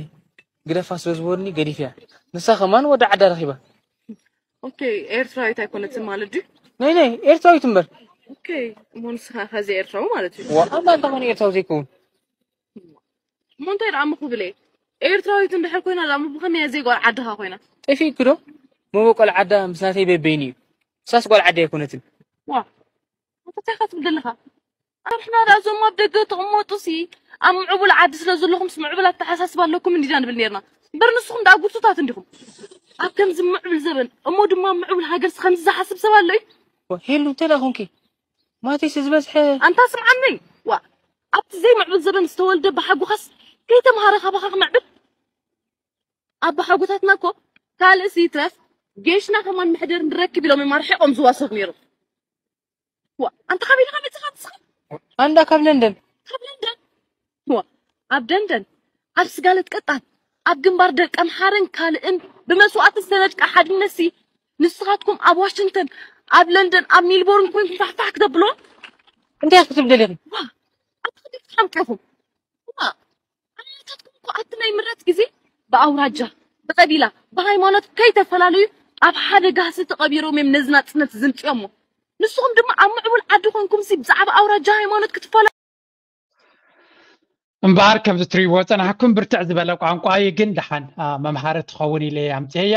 ግደፋ ስለ ዝበሉኒ ገዲፈያ። ንሳ ከማን ወዲ ዓዳ ረኺባ። ኦኬ፣ ኤርትራዊት ኣይኮነትን ማለት ድዩ? ናይ ናይ ኤርትራዊት እምበር። ኦኬ፣ እሞ ንስኻ ከዚ ኤርትራዊ ማለት እዩ። ዋኣማ እንተኾነ ኤርትራዊ ዘይከውን። እሞ እንታይ ደኣ ምኹ ብለይ? ኤርትራዊት እንድሕር ኮይና ደኣ ምብኸመይ እያ ዘይጓል ዓድኻ ኮይና? ጠፊእኪ ዶ? መበቆል ዓዳ ምስ ናተይ በበይኑ እዩ። ንሳስ ጓል ዓዲ ኣይኮነትን። ዋ፣ እንታይ ኢኻ ትብል ዘለኻ? ኣንሕና ደኣ እዞም ኣብ ደገ ትቕመጡ ሲ ኣብ ምዕቡል ዓዲ ስለ ዘለኹም ስ ምዕቡል ኣተሓሳስባ ኣለኩም እንዲና ንብል ነርና። እምበር ንስኹም ደኣ ጉቱታት እንዲኹም። ኣብ ከምዚ ምዕቡል ዘበን እሞ ድማ ምዕቡል ሃገር ስ ከምዚ ዝሓስብ ሰብ ኣሎ እዩ? ዋ፣ ሄሉ እንታይ ደኣ ኮንኪ? ማቴስ ዝበዝሐ ኣንታ ስምዓኒ። ዋ፣ ኣብቲ ዘይምዕብል ዘበን ዝተወልደ ብሓጉኻስ ከይተምሃረ ካባኻ ክምዕብል? ኣባሓጎታትና እኮ ካልእስ ይትረፍ ጌሽና ከማን መሕደር ንረክብ ኢሎም እዮም ኣርሒቖም ዝዋሰቡ ነይሮም። ዋ፣ ኣንታ ካበይ ኢኻ መፂኻ ንስኻ? ኣንዳ ካብ ለንደን። ካብ ለንደን? ዋ፣ ኣብ ደንደን፣ ኣብ ስጋለት ቀጣን፣ ኣብ ግንባር ደቂ ኣምሓረን ካልእን ብመስዋእቲ ዝተነድቀ ሓድነት ሲ ንስኻትኩም ኣብ ዋሽንግተን፣ ኣብ ለንደን፣ ኣብ ሜልቦርን ኮይንኩም ፋሕፋሕ ክተብሎ እንታይ ክትብል ደሊኺ? ኣታ ክትሓምቀኹም። ዋ፣ ኣያታትኩም እኮ ኣብቲ ናይ ምረት ግዜ ብኣውራጃ፣ ብቐቢላ፣ ብሃይማኖት ከይተፈላለዩ ኣብ ሓደ ጋህሲ ተቐቢሮም እዮም ነዚ ናጽነት ዝምጽዮሞ። ንስኹም ድማ ኣብ ምዕቡል ዓዲ ኮንኩም ሲ ብዛዕባ ኣውራጃ ሃይማኖት ክትፋላ እምበኣር ከምዚ ትሪእዎ ጸናሕኩም ብርትዕ ዝበለ ቋንቋ እዩ፣ ግን ደሓን አ፣ መምሃሪ ትኸውን ኢለ እየ ኣምፅኤያ።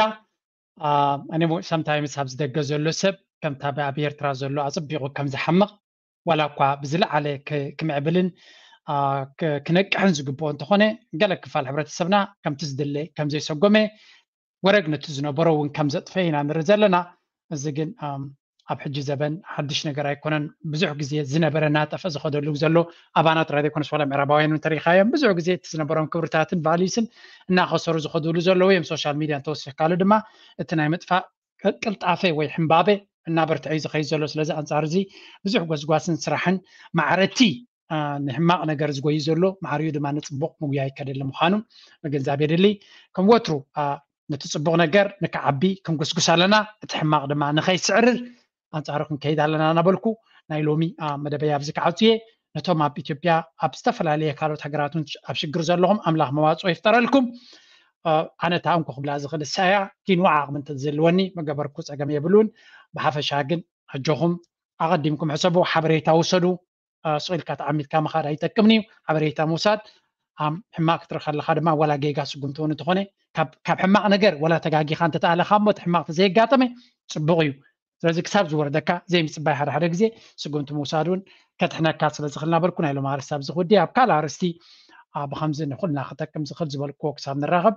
አ፣ እኔ ሞ- sometimes ኣብዚ ደገ ዘሎ ሰብ ከምታ ኣብ ኤርትራ ዘሎ ኣፅቢቑ ከም ዝሓምቕ ዋላ እኳ ብዝለዓለ ክ- ክምዕብልን አ፣ ክ- ክነቅሕን ዝግብኦ እንተኾነ ገለ ክፋል ሕብረተሰብና ከምቲ ዝድለ ከም ዘይሰጎመ ወረግ ነቲ ዝነበሮ እውን ከም ዘጥፈ ኢና ንርኢ ዘለና። እዚ ግን ኣም፣ ኣብ ሕጂ ዘበን ሓድሽ ነገር ኣይኮነን። ብዙሕ ግዜ ዝነበረ እናጠፈ ዝኸደሉ ዘሎ ኣባና ጥራይ ዘይኮነስ ዋላ ምዕራባውያን እውን ተሪኻዮም ብዙሕ ግዜ እቲ ዝነበሮም ክብርታትን ቫሊስን እናኸሰሩ ዝኸድሉ ዘለዉ እዮም። ሶሻል ሚድያ እንተወሲኽካሉ ድማ እቲ ናይ ምጥፋእ ቅልጣፈ ወይ ሕምባበ እናበርትዐ እዩ ዝኸይድ ዘሎ። ስለዚ ኣንጻር እዚ ብዙሕ ጎስጓስን ስራሕን ማዕረቲ አ፣ ንሕማቕ ነገር ዝጎይ ዘሎ ማዕሪኡ ድማ ንፅቡቕ ምጉያይ ከደሊ ምዃኑ ምግንዛብ የድሊ። ከም ወትሩ አ፣ ነቲ ፅቡቕ ነገር ንክዓቢ ክንጉስጉስ ኣለና፣ እቲ ሕማቕ ድማ ንኸይስዕርር ኣንጻሩ ክንከይድ ኣለና እናበልኩ ናይ ሎሚ አ፣ መደበይ ኣብዚ ክዓቱ እየ። ነቶም ኣብ ኢትዮጵያ ኣብ ዝተፈላለየ ካልኦት ሃገራትን ኣብ ሽግር ዘለኹም ኣምላኽ መዋፅኦ ይፍጠረልኩም። አ፣ ኣነ እታ እንኮ ክብላ ዝኽእል እሳ እያ። ኪንዋ ዓቕሚ እንተዝህልወኒ መገበርኩ፣ ፀገም የብሉን። ብሓፈሻ ግን ኣጆኹም ኣቐዲምኩም ሕሰቡ፣ ሓበሬታ ውሰዱ። አ፣ ስቕ ኢልካ ተዓሚትካ ምኻድ ኣይጠቅምን እዩ። ሓበሬታ ምውሳድ ኣም፣ ሕማቕ ክትርኢ ከለኻ ድማ ዋላ ጌጋ ስጉምቲ እውን እንተኾነ ካብ ካብ ሕማቕ ነገር ዋላ ተጋጊኻ እንተተኣለኻ እሞ እቲ ሕማቕ ተዘየጋጠመ ፅቡቕ እዩ። ስለዚ ክሳብ ዝወርደካ ዘይምፅባይ ሓደ ሓደ ግዜ ስጉምቲ ምውሳድ እውን ከድሕነካ ስለ ዝኽእል እናበልኩ ናይ ሎም ኣርስቲ ኣብዚ ክውዲ ኣብ ካልእ ኣርስቲ አ፣ ብኸምዚ ንኹልና ክጠቅም ዝኽእል ዝበልክዎ ክሳብ ንራኸብ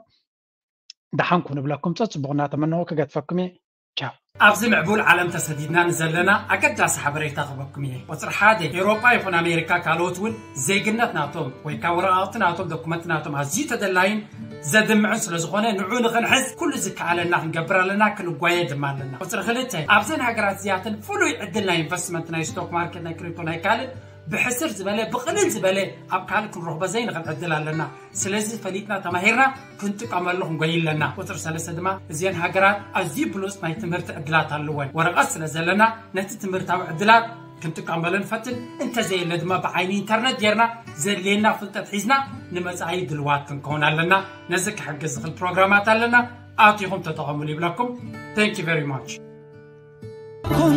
ደሓንኩ ንብለኩም ፀፅቡቕ እናተመነኹ ክገድፈኩም እየ። ቻው። ኣብዚ ምዕቡል ዓለም ተሰዲድና ንዘለና ኣገዳሲ ሓበሬታ ክበኩም እየ። ቁፅሪ ሓደ፣ ኤውሮጳ ይኹን ኣሜሪካ ካልኦት እውን ዜግነት ናቶም ወይ ከዓ ወረቓቕቲ ናቶም ዶኩመንት ናቶም ኣዝዩ ተደላይን ዘድምዕን ስለ ዝኾነ ንዑ ንኽንሕዝ ኩሉ ዝከኣለና ክንገብር ኣለና፣ ክንጓየ ድማ ኣለና። ቁፅሪ ክልተ፣ ኣብዘን ሃገራት እዚኣተን ፍሉይ ዕድል ናይ ኢንቨስትመንት ናይ ስቶክ ማርኬት ናይ ክሪፕቶ ናይ ካልእ ብሕስር ዝበለ ብቕልል ዝበለ ኣብ ካልእ ክንረኽቦ ዘይንኽእል ዕድል ኣለና። ስለዚ ፈሊጥና ተማሂርና ክንጥቀመሉ ክንጎይ ኣለና። ቁፅሪ ሰለስተ ድማ እዚአን ሃገራት ኣዝዩ ብሉፅ ናይ ትምህርቲ ዕድላት ኣለወን። ወረቐት ስለ ዘለና ነቲ ትምህርታዊ ዕድላት ክንጥቀመሉ ንፈትን፣ እንተዘየለ ድማ ብዓይኒ ኢንተርነት ጌርና ዘድልየና ፍልጠት ሒዝና ንመፃኢ ድልዋት ክንከውን ኣለና። ነዚ ክሕግዝ ዝኽእል ፕሮግራማት ኣለና፣ ኣቲኹም ተጠቐሙሉ ይብለኩም። Thank you very much።